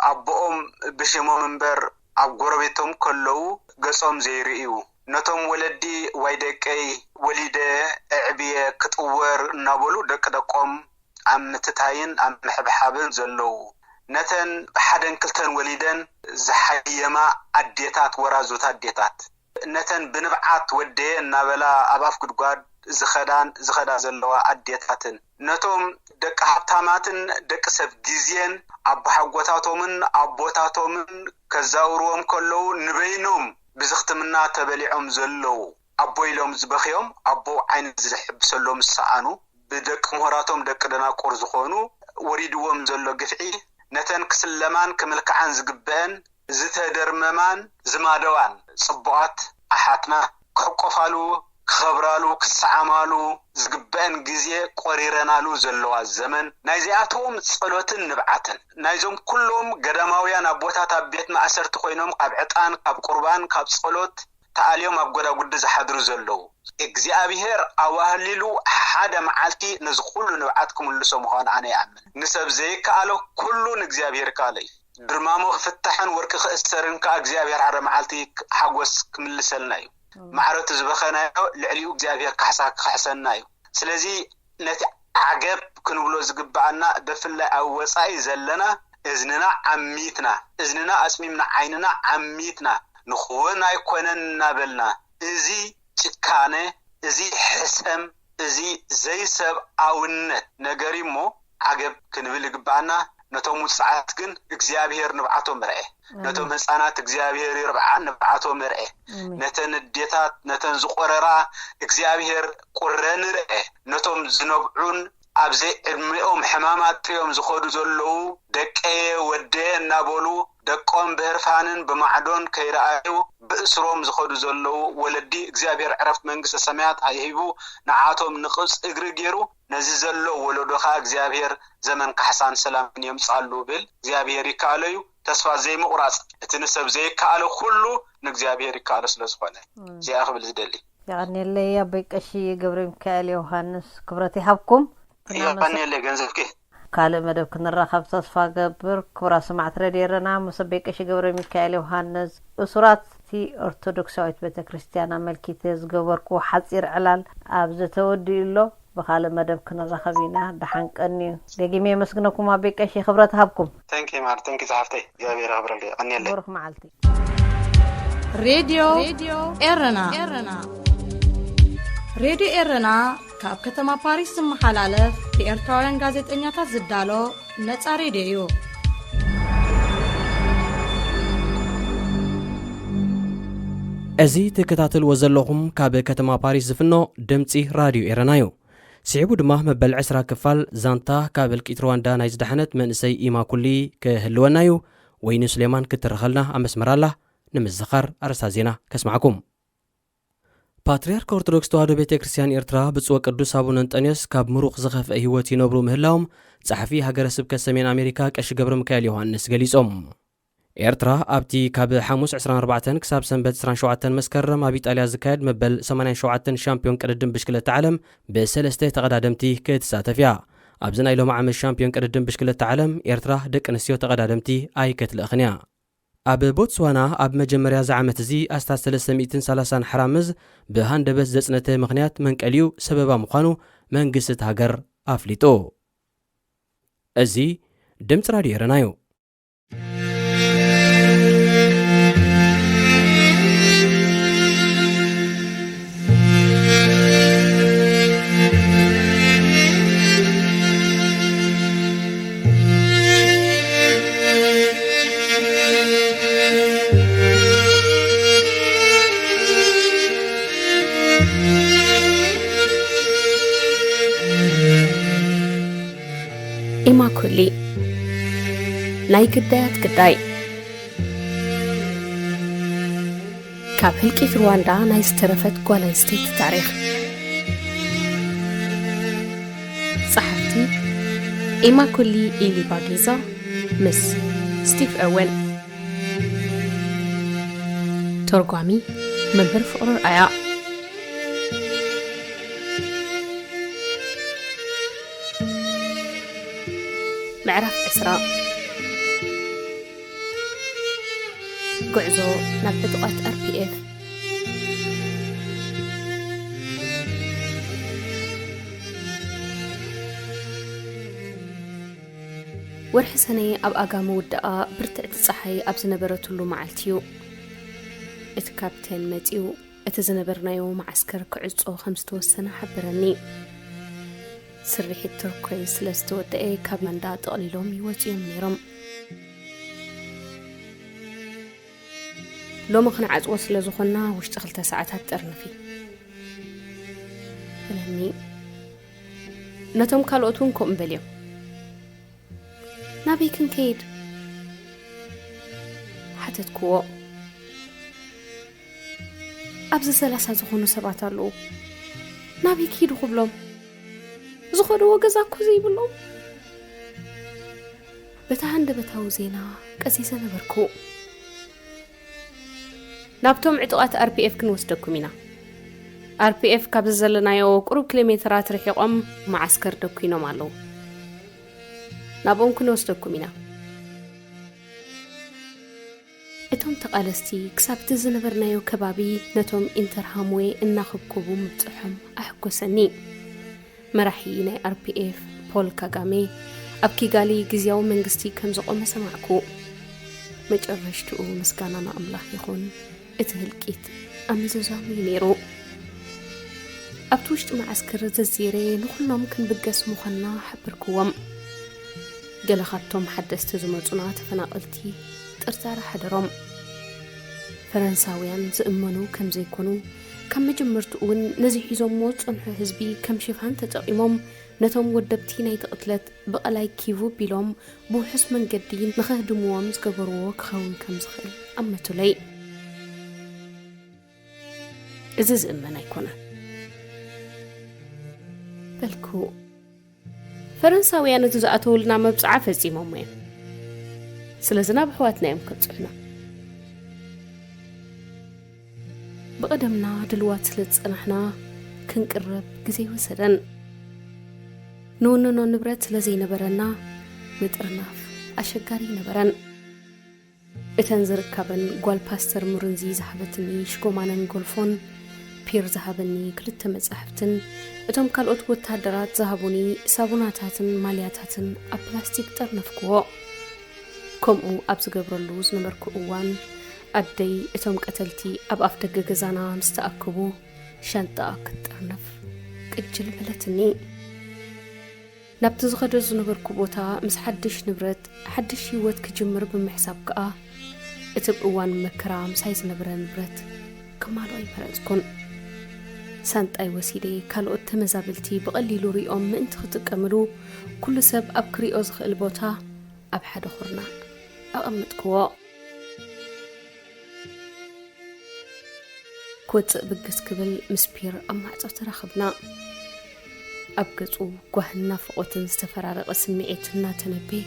ኣቦኦም ብሽሞም እምበር ኣብ ጎረቤቶም ከለዉ ገጾም ዘይርእዩ፣ ነቶም ወለዲ ዋይ ደቀይ ወሊደ ኣዕብየ ክጥወር እናበሉ ደቂ ደቆም ኣብ ምትታይን ኣብ ምሕብሓብን ዘለዉ፣ ነተን ሓደን ክልተን ወሊደን ዝሓየማ ኣዴታት ወራዙት ኣዴታት፣ ነተን ብንብዓት ወደየ እናበላ ኣብ ኣፍ ጉድጓድ ዝኸዳን ዝኸዳ ዘለዋ ኣዴታትን፣ ነቶም ደቂ ሃብታማትን ደቂ ሰብ ግዜን ኣቦሓጎታቶምን ኣቦታቶምን ከዛውርዎም ከለዉ ንበይኖም ብዝኽትምና ተበሊዖም ዘለዉ ኣቦ ኢሎም ዝበኽዮም ኣቦ ዓይኒ ዝሕብሰሎም ዝሰኣኑ ብደቂ ምሁራቶም ደቂ ደናቁር ዝኾኑ ወሪድዎም ዘሎ ግፍዒ ነተን ክስለማን ክምልክዓን ዝግበአን ዝተደርመማን ዝማደዋን ጽቡቓት ኣሓትና ክሕቆፋሉ ክኸብራሉ ክሰዓማሉ ዝግበአን ግዜ ቆሪረናሉ ዘለዋ ዘመን ናይዚኣቶም ጸሎትን ንብዓትን ናይዞም ኩሎም ገዳማውያን ኣቦታት ኣብ ቤት ማእሰርቲ ኮይኖም ካብ ዕጣን ካብ ቁርባን ካብ ጸሎት ተኣልዮም ኣብ ጎዳጉዲ ዝሓድሩ ዘለዉ እግዚኣብሄር ኣዋህሊሉ ሓደ መዓልቲ ነዚ ኩሉ ንብዓት ክምልሶ ምዃኑ ኣነ ይኣምን። ንሰብ ዘይከኣሎ ኩሉ ንእግዚኣብሄር ይከኣሎ እዩ። ድርማሞ ክፍታሕን ወርቂ ክእሰርን ከኣ እግዚኣብሄር ሓደ መዓልቲ ሓጎስ ክምልሰልና እዩ። ማዕረቱ ዝበኸናዮ ልዕሊኡ እግዚኣብሄር ካሕሳ ክኽሕሰና እዩ። ስለዚ ነቲ ዓገብ ክንብሎ ዝግብኣና ብፍላይ ኣብ ወጻኢ ዘለና እዝንና ዓሚትና እዝንና ኣጽሚምና ዓይንና ዓሚትና ንኽወን ኣይኮነን እናበልና እዚ ጭካነ እዚ ሕሰም እዚ ዘይሰብኣውነት ነገር እሞ ዓገብ ክንብል ይግብኣና። ነቶም ውጽዓት ግን እግዚኣብሄር ንብዓቶም ርኤ። ነቶም ህፃናት እግዚኣብሄር ይርብዓ ንብዓቶም ርኤ። ነተን እዴታት ነተን ዝቆረራ እግዚኣብሄር ቁረ ንርኤ። ነቶም ዝነብዑን ኣብ ዘይዕድሚኦም ሕማም ኣጥዮም ዝኸዱ ዘለዉ ደቀየ ወደየ እናበሉ ደቆም ብህርፋንን ብማዕዶን ከይረኣዩ ብእስሮም ዝኸዱ ዘለዉ ወለዲ እግዚኣብሄር ዕረፍት መንግስተ ሰማያት ሂቡ ንዓቶም ንቕፅ እግሪ ገይሩ ነዚ ዘሎ ወለዶ ከዓ እግዚኣብሄር ዘመን ካሕሳን ሰላምን የምፅኣሉ ብል እግዚኣብሄር ይከኣሎ እዩ። ተስፋ ዘይምቑራጽ፣ እቲ ንሰብ ዘይከኣሎ ኩሉ ንእግዚኣብሔር ይከኣሎ ስለ ዝኾነ፣ እዚኣ ክብል ዝደሊ። የቐንየለይ ኣቦይ ቀሺ ገብረ ሚካኤል ዮሃንስ፣ ክብረት ይሃብኩም። የቐንየለይ ገንዘብኪ። ካልእ መደብ ክንራኸብ ተስፋ ገብር። ክቡራት ሰማዕቲ ረድዮ ኤረና፣ ምስ ኣቦይ ቀሺ ገብረ ሚካኤል ዮሃንስ፣ እሱራት እቲ ኦርቶዶክሳዊት ቤተ ክርስቲያን ኣመልኪተ ዝገበርኩዎ ሓጺር ዕላል ኣብዚ ተወዲኡ ኣሎ። ብኻልእ መደብ ክንራኸብ ኢና። ደሓን ቀንዩ። ደጊመ የመስግነኩም ኣቦይ ቀሺ፣ ክብረት ሃብኩም። ተንኪ ማር፣ ተንኪ ዝሓፍተይ፣ እግዚኣብሔር ያኽብረልኪ፣ ቀንየለይ። ብሩኽ መዓልቲ። ሬድዮ ኤረና። ሬድዮ ኤረና ካብ ከተማ ፓሪስ ዝመሓላለፍ ብኤርትራውያን ጋዜጠኛታት ዝዳሎ ነጻ ሬድዮ እዩ። እዚ ትከታተልዎ ዘለኹም ካብ ከተማ ፓሪስ ዝፍኖ ድምጺ ራድዮ ኤረና እዩ። ስዒቡ ድማ መበል ዕስራ ክፋል ዛንታ ካብ ህልቂት ሩዋንዳ ናይ ዝደሓነት መንእሰይ ኢማ ኩሊ ክህልወና እዩ። ወይኒ ሱሌማን ክትረኸልና ኣብ መስመር ኣላ። ንምዝኻር ኣርእስታት ዜና ከስማዕኩም። ፓትርያርክ ኦርቶዶክስ ተዋህዶ ቤተ ክርስቲያን ኤርትራ ብፁዕ ወቅዱስ ኣቡነ እንጠንዮስ ካብ ምሩቕ ዝኸፍአ ህይወት ይነብሩ ምህላዎም ጸሓፊ ሃገረ ስብከት ሰሜን ኣሜሪካ ቀሺ ገብረ ሚካኤል ዮሃንስ ገሊጾም። ኤርትራ ኣብቲ ካብ ሓሙስ ዕስራን ኣርባዕተን ክሳብ ሰንበት ዕስራን ሸውዓተን መስከረም ኣብ ኢጣልያ ዝካየድ መበል ሰማንያን ሸውዓተን ሻምፒዮን ቅድድም ብሽክለታ ዓለም ብሰለስተ ተቐዳደምቲ ክትሳተፍ እያ። ኣብዚ ናይ ሎሚ ዓመት ሻምፒዮን ቅድድም ብሽክለታ ዓለም ኤርትራ ደቂ ኣንስትዮ ተቐዳደምቲ ኣይከትልእኽን እያ። ኣብ ቦትስዋና ኣብ መጀመርያ እዚ ዓመት እዚ ኣስታት ሰለስተ ሚእትን ሰላሳን ሕራምዝ ብሃንደበት ዘጽነተ ምኽንያት መንቀሊኡ ሰበባ ምዃኑ መንግስቲ እቲ ሃገር ኣፍሊጡ። እዚ ድምፂ ራድዮ ኤረና እዩ። ኢማኩሊ፣ ናይ ግዳያት ግዳይ። ካብ ህልቂት ሩዋንዳ ናይ ዝተረፈት ጓል ኣንስተይቲ ታሪኽ። ጸሓፍቲ፣ ኢማኩሊ ኢሊባጊዛ ምስ ስቲቭ ኦወን። ተርጓሚ፣ መምህር ፍቕሩ ኣርኣያ። ምዕራፍ ዕስራ። ጉዕዞ ናብ ዕጡቓት ኣር ፒ ኤፍ። ወርሒ ሰነ ኣብ ኣጋ መወዳኣ ብርትዕቲ ጸሓይ ኣብ ዝነበረትሉ መዓልቲ እዩ። እቲ ካፕቴን መጺኡ፣ እቲ ዝነበርናዮ መዓስከር ክዕጾ ከም ዝተወሰነ ሓበረኒ። ስርሒት ቱርኮይ ስለ ዝተወደኤ ካብ ዩጋንዳ ጠቕሊሎም ይወጹ እዮም ነይሮም። ሎሚ ክንዓጽዎ ስለ ዝኾንና ውሽጢ ክልተ ሰዓታት ጠርንፊ፣ በለኒ። ነቶም ካልኦት እውን ከምኡ በልዮም። ናበይ ክንከይድ? ሓተትክዎ። ኣብዚ ሰላሳ ዝኾኑ ሰባት ኣለዉ። ናበይ ክሂዱ ክብሎም? ዝኸድዎ ገዛ እኮ ዘይብሎም። በቲ ሃንደበታዊ ዜና ቀሲሰ ነበርኩ። ናብቶም ዕጡቓት ኣር ፒ ኤፍ ክንወስደኩም ኢና። ኣር ፒ ኤፍ ካብዚ ዘለናዮ ቁሩብ ኪሎ ሜተራት ርሒቖም መዓስከር ደኲኖም ኣለዉ። ናብኦም ክንወስደኩም ኢና። እቶም ተቓለስቲ ክሳብ እቲ ዝነበርናዮ ከባቢ ነቶም ኢንተርሃምዌ እናኸብከቡ ምብጽሖም ኣሐጎሰኒ። መራሒ ናይ ኣር ፒ ኤፍ ፖል ካጋሜ ኣብ ኪጋሊ ግዝያዊ መንግስቲ ከም ዘቖመ ሰማዕኩ። መጨረሽትኡ ምስጋና ንኣምላኽ ይኹን፣ እቲ ህልቂት ኣመዛዛኑ እዩ ነይሩ። ኣብቲ ውሽጢ መዓስከር ዘዚረ ንኹሎም ክንብገስ ምዃንና ሓበርክዎም። ገለ ካብቶም ሓደስቲ ዝመጹና ተፈናቐልቲ ጥርጣረ ሓደሮም። ፈረንሳውያን ዝእመኑ ከም ዘይኮኑ፣ ካብ መጀመርትኡ እውን ነዚ ሒዞምዎ ዝጸንሑ ህዝቢ ከም ሽፋን ተጠቒሞም ነቶም ወደብቲ ናይቲ ቅትለት ብቐላይ ኪቡ ቢሎም ብውሑስ መንገዲ ንኸህድምዎም ዝገበርዎ ክኸውን ከም ዝኽእል ኣመቱለይ። እዚ ዝእመን ኣይኮነን በልኩ። ፈረንሳውያን እቲ ዝኣተውልና መብጽዓ ፈጺሞሞ እዮም። ስለዚ ናብ ኣሕዋትና እዮም ከብጽሑና። ብቐደምና ድልዋት ስለ ዝጸናሕና ክንቅረብ ግዜ ይወሰደን። ንውንኖ ንብረት ስለ ዘይነበረና ምጥርናፍ ኣሸጋሪ ነበረን። እተን ዝርከበን ጓል ፓስተር ሙርንዚ ዝሃበትኒ ሽጎማነን ጎልፎን፣ ፒር ዝሃበኒ ክልተ መጻሕፍትን እቶም ካልኦት ወታደራት ዝሃቡኒ ሳቡናታትን ማልያታትን ኣብ ፕላስቲክ ጠርነፍክዎ። ከምኡ ኣብ ዝገብረሉ ዝነበርኩ እዋን፣ ኣደይ እቶም ቀተልቲ ኣብ ኣፍ ደገ ገዛና ምስ ተኣከቡ፣ ሻንጣኣ ክትጥርነፍ ቅጅል በለትኒ። ናብቲ ዝኸዶ ዝነበርኩ ቦታ ምስ ሓድሽ ንብረት ሓድሽ ህይወት ክጅምር ብምሕሳብ ከኣ፣ እቲ ብ እዋን መከራ ምሳይ ዝነበረ ንብረት ክማልኦ ኣይመረጽኩን። ሳንጣይ ወሲደ ካልኦት ተመዛበልቲ ብቐሊሉ ሪኦም ምእንቲ ክጥቀምሉ፣ ኩሉ ሰብ ኣብ ክሪኦ ዝኽእል ቦታ ኣብ ሓደ ኩርናዕ ኣቐመጥክዎ። ክወጽእ ብግስ ክብል ምስ ፒር ኣብ ማዕጾ ተራኸብና። ኣብ ገጹ ጓህን ናፍቖትን ዝተፈራረቐ ስምዒት እናተነበየ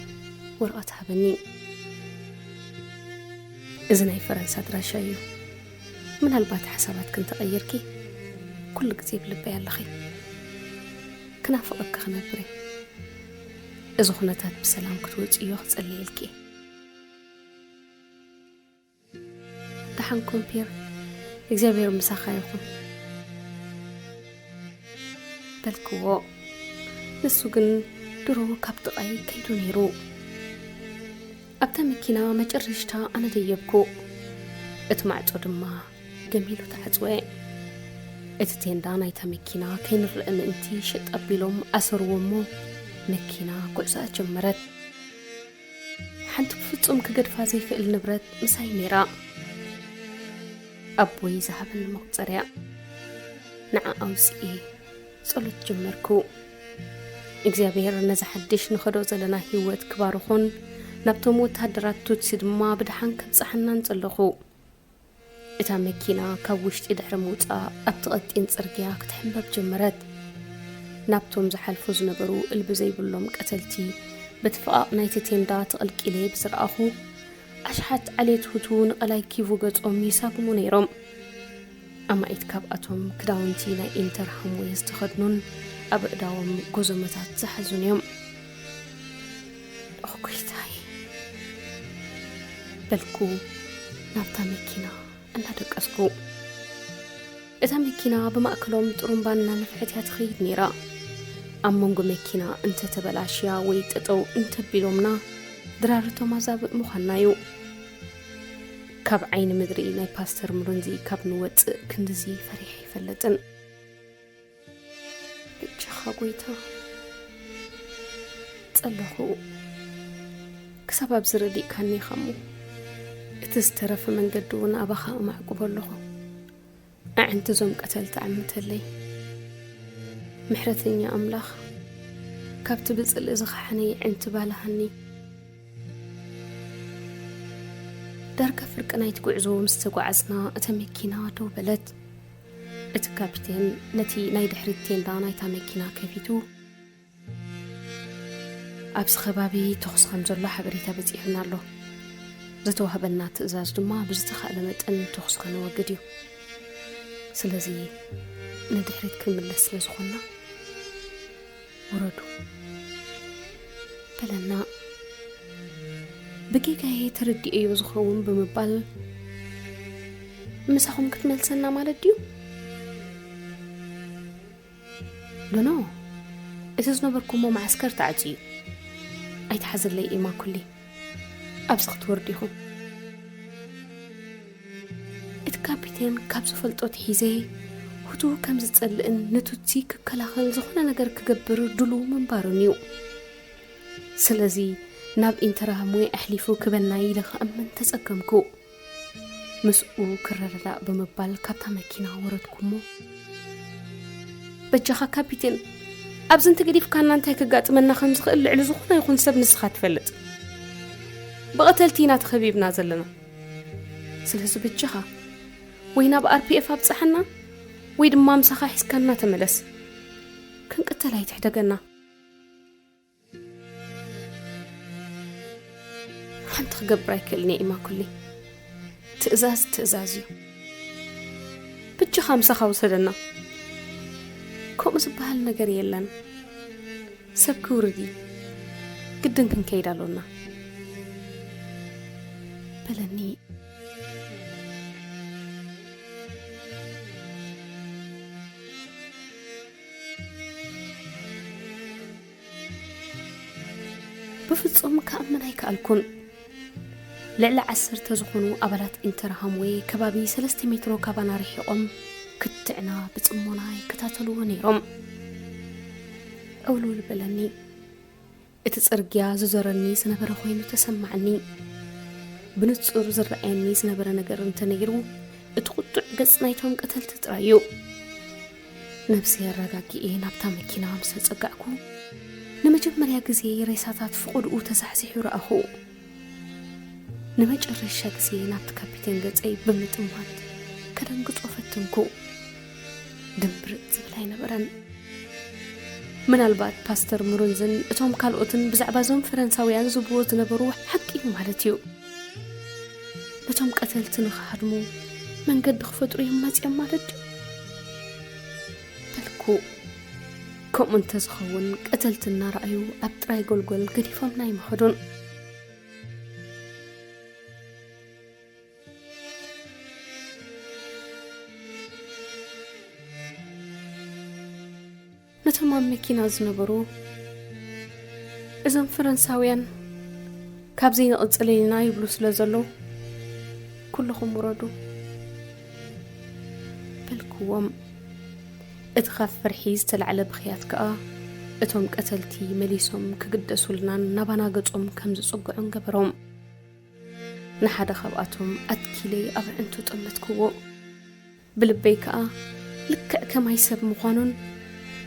ወረቐት ሃበኒ። "እዚ ናይ ፈረንሳ ኣድራሻ እዩ። ምናልባት ሓሳባትኪ እንተቐይርኪ፣ ኩሉ ግዜ ብልበይ ኣለኺ። ክናፍቐኪ ክነብር እየ። እዚ ኩነታት ብሰላም ክትወጽእዮ ክጸልየልኪ እየ።" "ደሓን ኩን ፒር፣ እግዚኣብሔር ምሳኻ ይኹን" በልክዎ። ንሱ ግን ድሮ ካብ ጥቓይ ከይዱ ነይሩ። ኣብታ መኪና መጨረሽታ ኣነ ደየብኩ። እቲ ማዕጾ ድማ ገሚሉ ተዓጽወ። እቲ ቴንዳ ናይታ መኪና ከይንረአ ምእንቲ ሽጥ ኣቢሎም ኣሰርዎ እሞ፣ መኪና ጉዕዞኣ ጀመረት። ሓንቲ ብፍጹም ክገድፋ ዘይክእል ንብረት ምሳይ ነይራ። ኣቦይ ዝሃበኒ መቑጸርያ። ንዓ ኣውጽኤ ጸሎት ጀመርኩ። እግዚኣብሔር ነዚ ሓድሽ ንኸዶ ዘለና ህይወት ክባርኾን ናብቶም ወተሃደራት ቱትሲ ድማ ብደሓን ከብጽሓናን ጸለኹ። እታ መኪና ካብ ውሽጢ ድሕሪ ምውጻእ ኣብቲ ቀጢን ጽርግያ ክትሕምበብ ጀመረት። ናብቶም ዝሓልፉ ዝነበሩ እልቢ ዘይብሎም ቀተልቲ በቲ ፍቓቕ ናይቲ ቴንዳ ተቐልቂለ ብዝረኣኹ፣ ኣሽሓት ዓሌት ሁቱ ንቐላይ ኪቩ ገጾም ይሳጉሙ ነይሮም። ኣማኢት ካብኣቶም ክዳውንቲ ናይ ኢንተር ሃምዌ ዝተኸድኑን ኣብ ኣእዳዎም ጎዘመታት ዝሓዙን እዮም። "ኦ ጎይታይ!" በልኩ ናብታ መኪና እናደቀስኩ። እታ መኪና ብማእከሎም ጥሩምባ እናነፍሐት እያ ትኸይድ ነይራ። ኣብ መንጎ መኪና እንተተበላሽያ ወይ ጠጠው እንተቢሎምና፣ ድራር እቶም ኣዛብእ ምዃንና እዩ። ካብ ዓይኒ ምድሪ ናይ ፓስተር ሙሩንዚ ካብ ንወጽእ ክንድዚ ፈሪሐ ኣይፈልጥን። "ብጃኻ ጎይታ" ጸለኹ። "ክሳብ ኣብዚ ረዲእካኒ ኢኻ እሞ፣ እቲ ዝተረፈ መንገዲ እውን ኣባኻ ኣማዕቁቦ ኣለኹ። ኣዕንቲ እዞም ቀተልቲ ዓምተለይ። ምሕረተኛ ኣምላኽ፣ ካብቲ ብጽልኢ ዝኸሓነ የዕንቲ ባልሃኒ።" ዳርጋ ፍርቂ ናይቲ ጉዕዞ ምስ ተጓዓዝና፣ እታ መኪና ደው በለት። እቲ ካፒቴን ነቲ ናይ ድሕሪት ቴንዳ ናይታ መኪና ከፊቱ፣ "ኣብዚ ከባቢ ተኹሲ ከም ዘሎ ሓበሬታ በጺሑና ኣሎ። ዝተዋህበና ትእዛዝ ድማ ብዝተኻእለ መጠን ተኹሲ ከነወግድ እዩ። ስለዚ ንድሕሪት ክንምለስ ስለ ዝኾንና፣ ውረዱ" በለና። ብጌጋዬ ተረዲኤዮ ዝኸውን ብምባል፣ "ምሳኹም ክትመልሰና ማለት ድዩ?" "ኖኖ፣ እቲ ዝነበርኩሞ መዓስከር ተዓጽዩ እዩ። ኣይትሓዘለይ ኤማ ኩሊ፣ ኣብዚ ክትወርዱ ኢኹም።" እቲ ካፒቴን ካብ ዝፈልጦ ትሒዘ፣ ሁቱ ከም ዝጸልእን ንቱትሲ ክከላኸል ዝኾነ ነገር ክገብር ድሉው ምንባሩን እዩ። ስለዚ ናብ ኢንተራሃምዌ ኣሕሊፉ ክበና ኢለ ክኣምን ተጸገምኩ። ምስኡ ክረዳዳእ ብምባል ካብታ መኪና ወረድኩ እሞ፣ "በጃኻ ካፒቴን፣ ኣብዚ እንተገዲፍካና እንታይ ከጋጥመና ከም ዝኽእል ልዕሊ ዝኾነ ይኹን ሰብ ንስኻ ትፈልጥ። ብቐተልቲ ኢና ተኸቢብና ዘለና። ስለዚ በጃኻ ወይ ናብ ኣር ፒ ኤፍ ኣብጽሓና ወይ ድማ ምሳኻ ሒዝካና ተመለስ። ክንቅተል ኣይትሕደገና።" ሓንቲ ክገብር ኣይክእልን እየ ኢማኩሊ። ትእዛዝ ትእዛዝ እዩ። ብጅኻ ምሳኻ ውሰደና። ከምኡ ዝበሃል ነገር የለን። ሰብ ክውርድ እዩ። ግድን ክንከይድ ኣሎና በለኒ። ብፍጹም ክኣምን ኣይከኣልኩን። ልዕሊ ዓሰርተ ዝኾኑ ኣባላት ኢንተርሃምዌ ከባቢ ሰለስተ ሜትሮ ካባና ርሒቖም ክትዕና ብጽሞና ይከታተልዎ ነይሮም። ዕውልውል በለኒ። እቲ ጽርግያ ዝዞረኒ ዝነበረ ኮይኑ ተሰማዓኒ። ብንጹር ዝረኣየኒ ዝነበረ ነገር እንተነይሩ፣ እቲ ቁጡዕ ገጽ ናይቶም ቀተልቲ ጥራይ እዩ። ነብሰይ ኣረጋጊኤ ናብታ መኪና ምስ ተጸጋዕኩ፣ ንመጀመርያ ግዜ ሬሳታት ፍቑድኡ ተዛሕዚሑ ረኣኹ። ንመጨረሻ ግዜ ናብቲ ካፒቴን ገጸይ ብምጥማት ከደንግጾ ፈተንኩ። ድምብርጽ ዝብል ኣይነበረን። ምናልባት ፓስተር ምሩንዝን እቶም ካልኦትን ብዛዕባ እዞም ፈረንሳውያን ዝብዎ ዝነበሩ ሓቂ እዩ ማለት እዩ። ነቶም ቀተልቲ ንኽሃድሙ መንገዲ ክፈጥሩ እዮም መጺኦም ማለት ድዩ? በልኩ። ከምኡ እንተዝኸውን ቀተልቲ እናረኣዩ ኣብ ጥራይ ጎልጎል ገዲፎምና ኣይምኸዱን። ነቶም ኣብ መኪና ዝነበሩ፣ "እዞም ፈረንሳውያን ካብዚ ንቕጽል ኢና" ይብሉ ስለ ዘለዉ፣ "ኩልኹም ውረዱ" በልክዎም። እቲ ካብ ፍርሒ ዝተላዕለ ብኽያት ከኣ፣ እቶም ቀተልቲ መሊሶም ክግደሱልናን ናባና ገጾም ከም ዝጽግዑን ገበሮም። ንሓደ ካብኣቶም ኣትኪለ ኣብ ኣዕንቱ ጠመትክዎ። ብልበይ ከኣ፣ ልክዕ ከማይ ሰብ ምዃኑን፣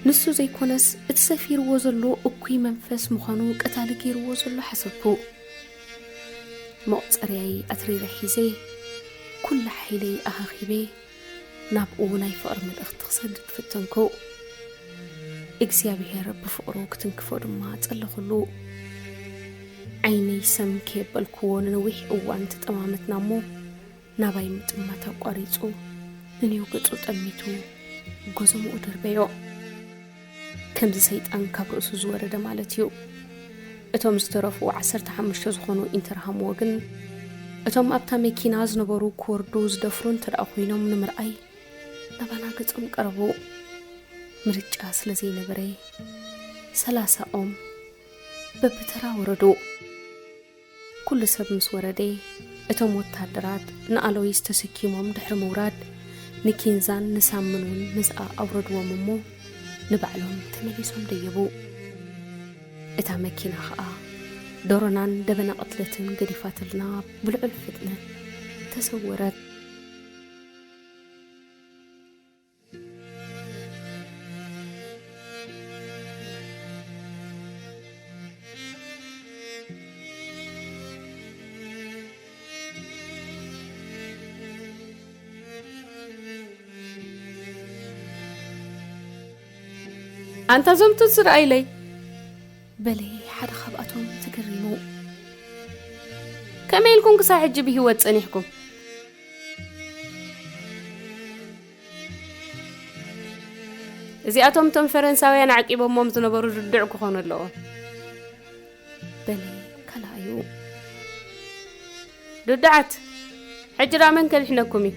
ንሱ ዘይኮነስ እቲ ሰፊርዎ ዘሎ እኩይ መንፈስ ምዃኑ ቀታሊ ገይርዎ ዘሎ ሓሰብኩ። መቑጸርያይ ኣትሪረ ሒዘ፣ ኩሉ ሓይለይ ኣኻኺበ፣ ናብኡ ናይ ፍቕሪ መልእኽቲ ክሰድድ ፈተንኩ። እግዚኣብሄር ብፍቕሩ ክትንክፎ ድማ ጸለኹሉ። ዓይነይ ሰም ከየበልክዎ ንነዊሕ እዋን ተጠማመትና እሞ፣ ናባይ ምጥማት ኣቋሪጹ፣ ንንዮ ገጹ ጠሚቱ፣ ጎዘምኡ ደርበዮ። ከምዚ ሰይጣን ካብ ርእሱ ዝወረደ ማለት እዩ። እቶም ዝተረፉ ዓሰርተ ሓሙሽተ ዝኾኑ ኢንተርሃምዎ ግን፣ እቶም ኣብታ መኪና ዝነበሩ ክወርዱ ዝደፍሩ እንተ ደኣ ኮይኖም ንምርኣይ፣ ናባና ገጾም ቀረቡ። ምርጫ ስለ ዘይነበረ፣ ሰላሳኦም በብተራ ወረዱ። ኩሉ ሰብ ምስ ወረደ፣ እቶም ወታደራት ንኣሎይስ ተሰኪሞም ድሕሪ ምውራድ፣ ንኪንዛን ንሳምን እውን ምስኣ ኣውረድዎም እሞ፣ ንባዕሎም ተመሊሶም ደየቡ። እታ መኪና ኸኣ ዶሮናን ደበና ቅትለትን ገዲፋትልና ብልዑል ፍጥነት ተሰወረት። ኣንታ እዞም ቱትሲ ረኣይለይ፣ በለ ሓደ ካብኣቶም ተገሪሙ። ከመይ ኢልኩም ክሳብ ሕጂ ብህይወት ጸኒሕኩም? እዚኣቶም እቶም ፈረንሳውያን ኣዕቂቦሞም ዝነበሩ ርዱዕ ክኾኑ ኣለዎም። በለ ካልኣዩ። ርዱዓት፣ ሕጂ ደኣ መን ከድሕነኩም እዩ?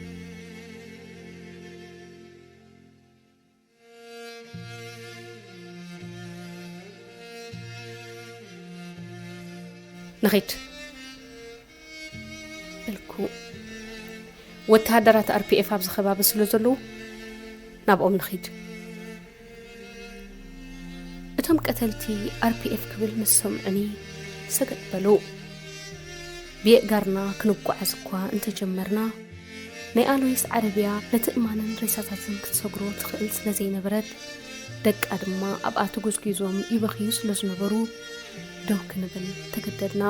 ንኺድ በልኩ። ወተሃደራት ኣር ፒ ኤፍ ኣብዚ ከባቢ ስለ ዘለዉ ናብኦም ንኺድ። እቶም ቀተልቲ ኣር ፒ ኤፍ ክብል ምስ ሰምዑኒ ሰገጥ በሉ። ብየእጋርና ክንጓዓዝ እኳ እንተጀመርና፣ ናይ ኣሎይስ ዓረብያ ነቲ እማንን ሬሳታትን ክትሰግሮ ትኽእል ስለ ዘይነበረት፣ ደቃ ድማ ኣብኣ ተጎዝጒዞም ይበኽዩ ስለ ዝነበሩ፣ ደው ክንብል ተገደድና።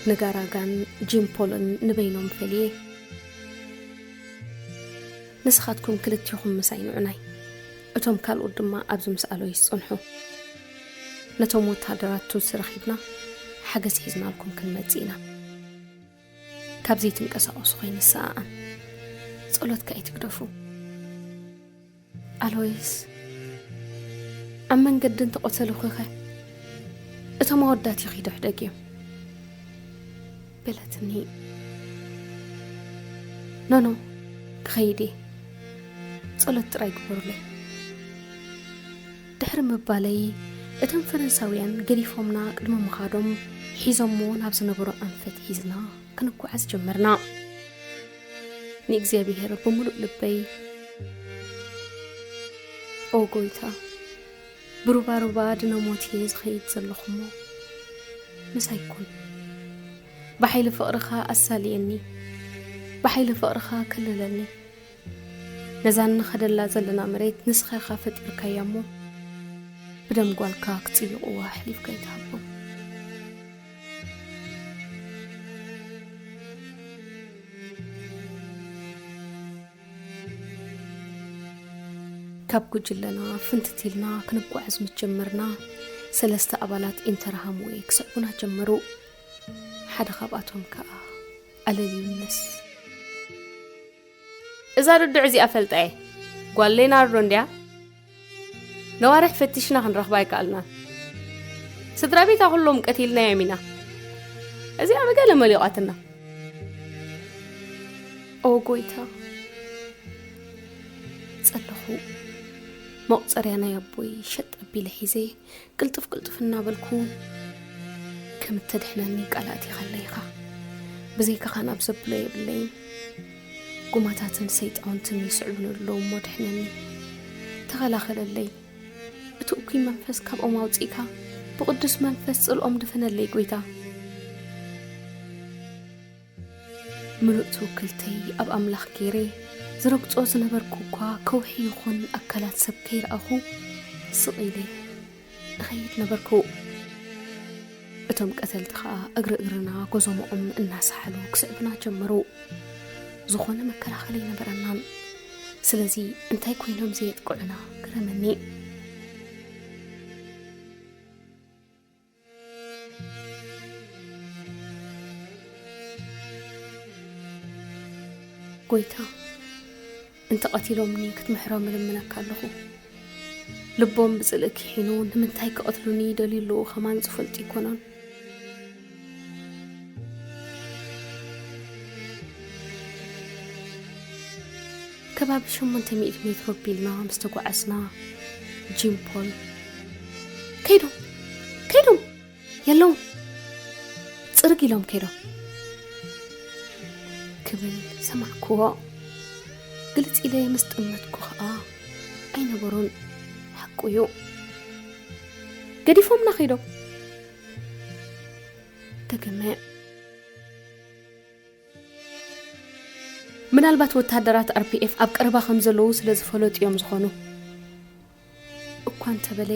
ንጋራጋን ጂን ፖልን ንበይኖም ፈልየ፣ "ንስኻትኩም ክልቲኹም ምሳይ ንዑናይ፣ እቶም ካልኦት ድማ ኣብዚ ምስ ኣሎይስ ጽንሑ" ነቶም ወታደራት ቱትሲ ረኺብና ሓገዝ ሒዝናልኩም ክንመጽእ ኢና። ካብ ዘይትንቀሳቐሱ ከይንሰኣኣን ጸሎት ከኣ ኣይትግደፉ። ኣሎይስ፣ ኣብ መንገዲ እንተቐተሉኺኸ? እቶም ኣወዳት ይኺዱ ሕደግዮም በለትኒ። ኖኖ፣ ክኸይድ እየ። ጸሎት ጥራይ ግበሩለይ። ድሕሪ ምባለይ፣ እቶም ፈረንሳውያን ገዲፎምና ቅድሚ ምኻዶም፣ ሒዞሞ ናብ ዝነበሮ ኣንፈት ሒዝና ክንጓዓዝ ጀመርና። ንእግዚኣብሔር ብምሉእ ልበይ፣ "ኦ ጎይታ፣ ብሩባሩባ ድነ ሞት እየ ዝኸይድ ዘለኹሞ፣ ምሳይ ኩን። ብሓይሊ ፍቕርኻ ኣሳልየኒ፣ ብሓይሊ ፍቕርኻ ከልለኒ። ነዛ እንኸደላ ዘለና መሬት ንስኻ ኢኻ ፈጢርካያ እሞ፣ ብደም ጓልካ ክጽይቑዋ ኣሕሊፍካ ኣይትሃቦም።" ካብ ጉጅለና ፍንትት ኢልና ክንጓዓዝ ምስ ጀመርና፣ ሰለስተ ኣባላት ኢንተርሃምዌ ክስዕቡና ጀመሩ። ሓደ ካብኣቶም ከኣ ኣለልዩንስ። "እዛ ርዱዕ እዚኣ ፈልጣ እየ። ጓል ሌናርዶ እንድያ? ነዋርሕ ፈቲሽና ክንረኽባ ኣይከኣልናን። ስድራ ቤታ ኩሎም ቀቲልናዮም ኢና። እዚኣ ብገለ መሊቋትና።" ኦ ጎይታ፣ ጸለኹ። መቑጸርያ ናይ ኣቦይ ሸጥ ኣቢለ ሒዘ፣ ቅልጥፍ ቅልጥፍ እናበልኩ፣ ከም እተድሕነኒ ቃል ኣእቲኻለይ ኢኻ። ብዘይካኻ ናብ ዘብሎ የብለይን። ጉማታትን ሰይጣውንትን ይስዕቡኒ ኣለዉ እሞ ድሕነኒ። ተኸላኸለለይ። እቲ እኩይ መንፈስ ካብኦም ኣውጺእካ፣ ብቕዱስ መንፈስ ጽልኦም ድፈነለይ ጎይታ። ምሉእ ትውክልተይ ኣብ ኣምላኽ ገይረ፣ ዝረግጾ ዝነበርኩ እኳ ከውሒ ይኹን ኣካላት ሰብ ከይረኣኹ፣ ስቕ ኢለ እኸይድ ነበርኩ። እቶም ቀተልቲ ኸኣ እግሪ እግርና ጎዞምኦም እናሰሓሉ ክስዕቡና ጀመሩ። ዝኾነ መከላኸሊ ኣይነበረናን። ስለዚ እንታይ ኮይኖም ዘየጥቅዑና ገረመኒ። ጎይታ፣ እንተ ቀቲሎምኒ ክትምሕሮም እልምነካ ኣለኹ። ልቦም ብጽልኢ ኪሒኑ ንምንታይ ክቐትሉኒ ይደልዩ ኣለዉ ከማን ዝፈልጡ ኣይኮኑን። ከባቢ ሸሞንተ ሚእቲ ሜትሮ ኣቢልና ምስ ተጓዓዝና፣ ጂም ፖል፣ "ከይዶም፣ ከይዶም፣ የለውን፣ ጽርግ ኢሎም ከይዶም" ክብል ሰማዕክዎ። ግልጽ ኢለ ምስ ጠመትኩ ኸኣ፣ ኣይነበሩን። ሓቁ እዩ። "ገዲፎምና ከይዶም" ደገመ። ምናልባት ወተሃደራት ኣር ፒ ኤፍ ኣብ ቀረባ ከም ዘለዉ ስለ ዝፈለጡ እዮም ዝኾኑ እኳ እንተበለ፣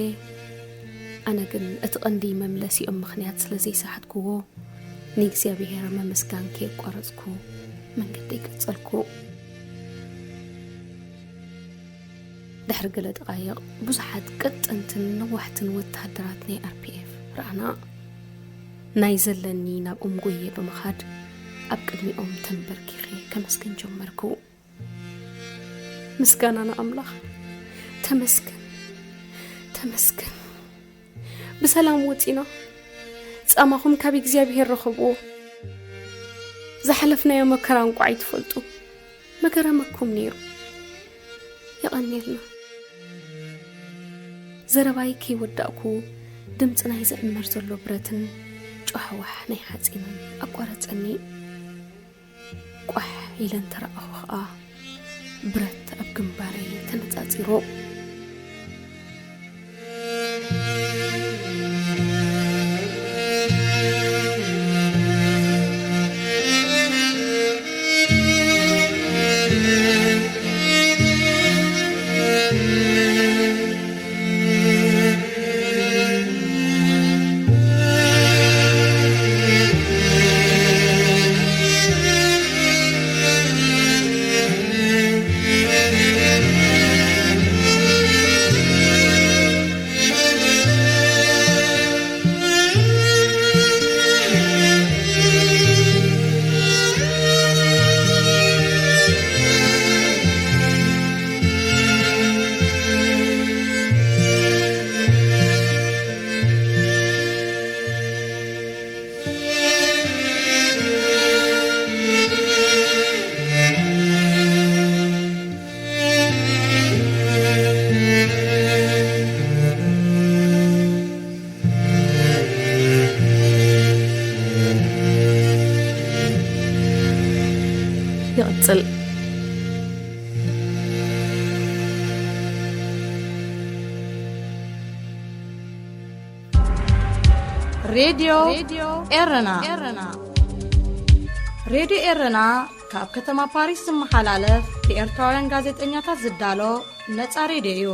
ኣነ ግን እቲ ቀንዲ መምለሲኦም ምኽንያት ስለ ዘይሰሓትክዎ፣ ንእግዚኣብሔር ምምስጋን ከየቋረጽኩ መንገደይ ቀጸልኩ። ድሕሪ ገለ ደቓይቕ፣ ብዙሓት ቀጠንትን ነዋሕትን ወተሃደራት ናይ ኣር ፒ ኤፍ ረኣና። ናይ ዘለኒ ናብኦም ጎየ ብምኻድ፣ ኣብ ቅድሚኦም ተንበርኪኸ ከመስግን ጀመርኩ። ምስጋና ንኣምላኽ። ተመስገን፣ ተመስገን። ብሰላም ወጺና። ጻማኹም ካብ እግዚኣብሄር ርኸብዎ። ዝሓለፍናዮ መከራ እንቋዕ ኣይትፈልጡ። ምገረመኩም ነይሩ። የቐንየልና። ዘረባይ ከይወዳእኩ፣ ድምጺ ናይ ዝዕመር ዘሎ ብረትን ጫሕዋሕ ናይ ሓጺንን ኣቋረጸኒ። ቋሕ ኢለ እንተረኣኹ ኸኣ፣ ብረት ኣብ ግንባረይ ተነጻጺሩ። ይቕጽል። ሬድዮ ኤረና። ሬድዮ ኤረና ካብ ከተማ ፓሪስ ዝመሓላለፍ ብኤርትራውያን ጋዜጠኛታት ዝዳሎ ነጻ ሬድዮ እዩ።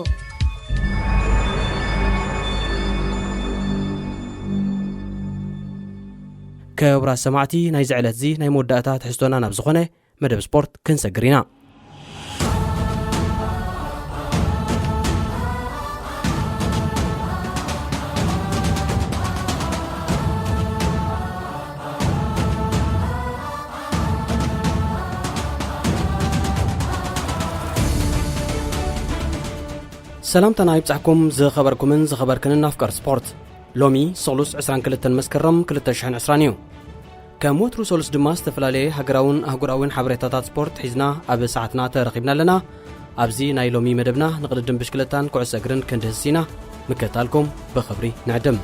ክቡራት ሰማዕቲ፣ ናይዚ ዕለት እዚ ናይ መወዳእታ ትሕዝቶና ናብ ዝኾነ መደብ ስፖርት ክንሰግር ኢና። ሰላምታና ይብጻሕኩም ዝኸበርኩምን ዝኸበርክንን ኣፍቀር ስፖርት። ሎሚ ሰሉስ ዕስራን ክልተን መስከረም ክልተ ሽሕን ዕስራን እዩ። ከም ወትሩ ሰሉስ ድማ ዝተፈላለየ ሃገራውን ኣህጉራውን ሓበሬታታት ስፖርት ሒዝና ኣብ ሰዓትና ተረኺብና ኣለና። ኣብዚ ናይ ሎሚ መደብና ንቕድድም ብሽክለታን ኩዕሶ እግርን ክንድህስስ ኢና። ምክትታልኩም ብኽብሪ ንዕድም።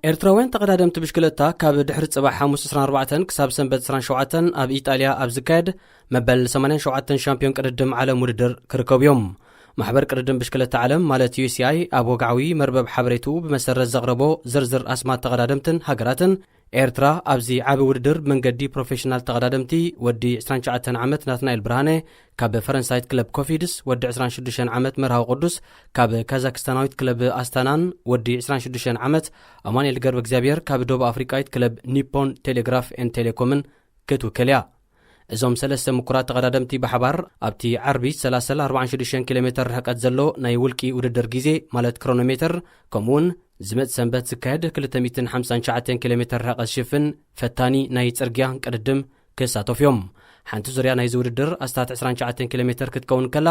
ኤርትራውያን ተቐዳደምቲ ብሽክለታ ካብ ድሕሪ ጽባሕ ሓሙስ ዕስራን ኣርባዕተን ክሳብ ሰንበት ዕስራን ሸውዓተን ኣብ ኢጣልያ ኣብ ዝካየድ መበል ሰማንያን ሸውዓተን ሻምፒዮን ቅድድም ዓለም ውድድር ክርከቡ እዮም። ማሕበር ቅድድም ብሽክለታ ዓለም ማለት ዩ ሲ ኣይ ኣብ ወግዓዊ መርበብ ሓበሬትኡ ብመሰረት ዘቕረቦ ዝርዝር ኣስማት ተቐዳደምትን ሃገራትን፣ ኤርትራ ኣብዚ ዓቢ ውድድር ብመንገዲ ፕሮፌሽናል ተቐዳደምቲ ወዲ ዕስራን ትሽዓተን ዓመት ናትናኤል ብርሃነ ካብ ፈረንሳይት ክለብ ኮፊድስ፣ ወዲ ዕስራን ሽዱሽተን ዓመት መርሃዊ ቅዱስ ካብ ካዛክስታናዊት ክለብ ኣስታናን ወዲ ዕስራን ሽዱሽተን ዓመት ኣማኑኤል ገብረ እግዚኣብሔር ካብ ደቡብ ኣፍሪቃዊት ክለብ ኒፖን ቴሌግራፍ ኤን ቴሌኮምን ክትውከል እያ። እዞም ሰለስተ ምኩራት ተቐዳደምቲ ብሓባር ኣብቲ ዓርቢ ሰላሳ ኣርባዓን ሽዱሽተን ኪሎ ሜተር ርሕቀት ዘሎ ናይ ውልቂ ውድድር ግዜ ማለት ክሮኖሜተር፣ ከምኡውን ዝመጽእ ሰንበት ዝካየድ ክልተ ሚእትን ሓምሳን ትሽዓተን ኪሎ ሜተር ርሕቀት ዝሽፍን ፈታኒ ናይ ጽርግያ ቅድድም ክሳተፉ እዮም። ሓንቲ ዙርያ ናይዚ ውድድር ኣስታት ዕስራን ትሽዓተን ኪሎ ሜተር ክትከውን ከላ፣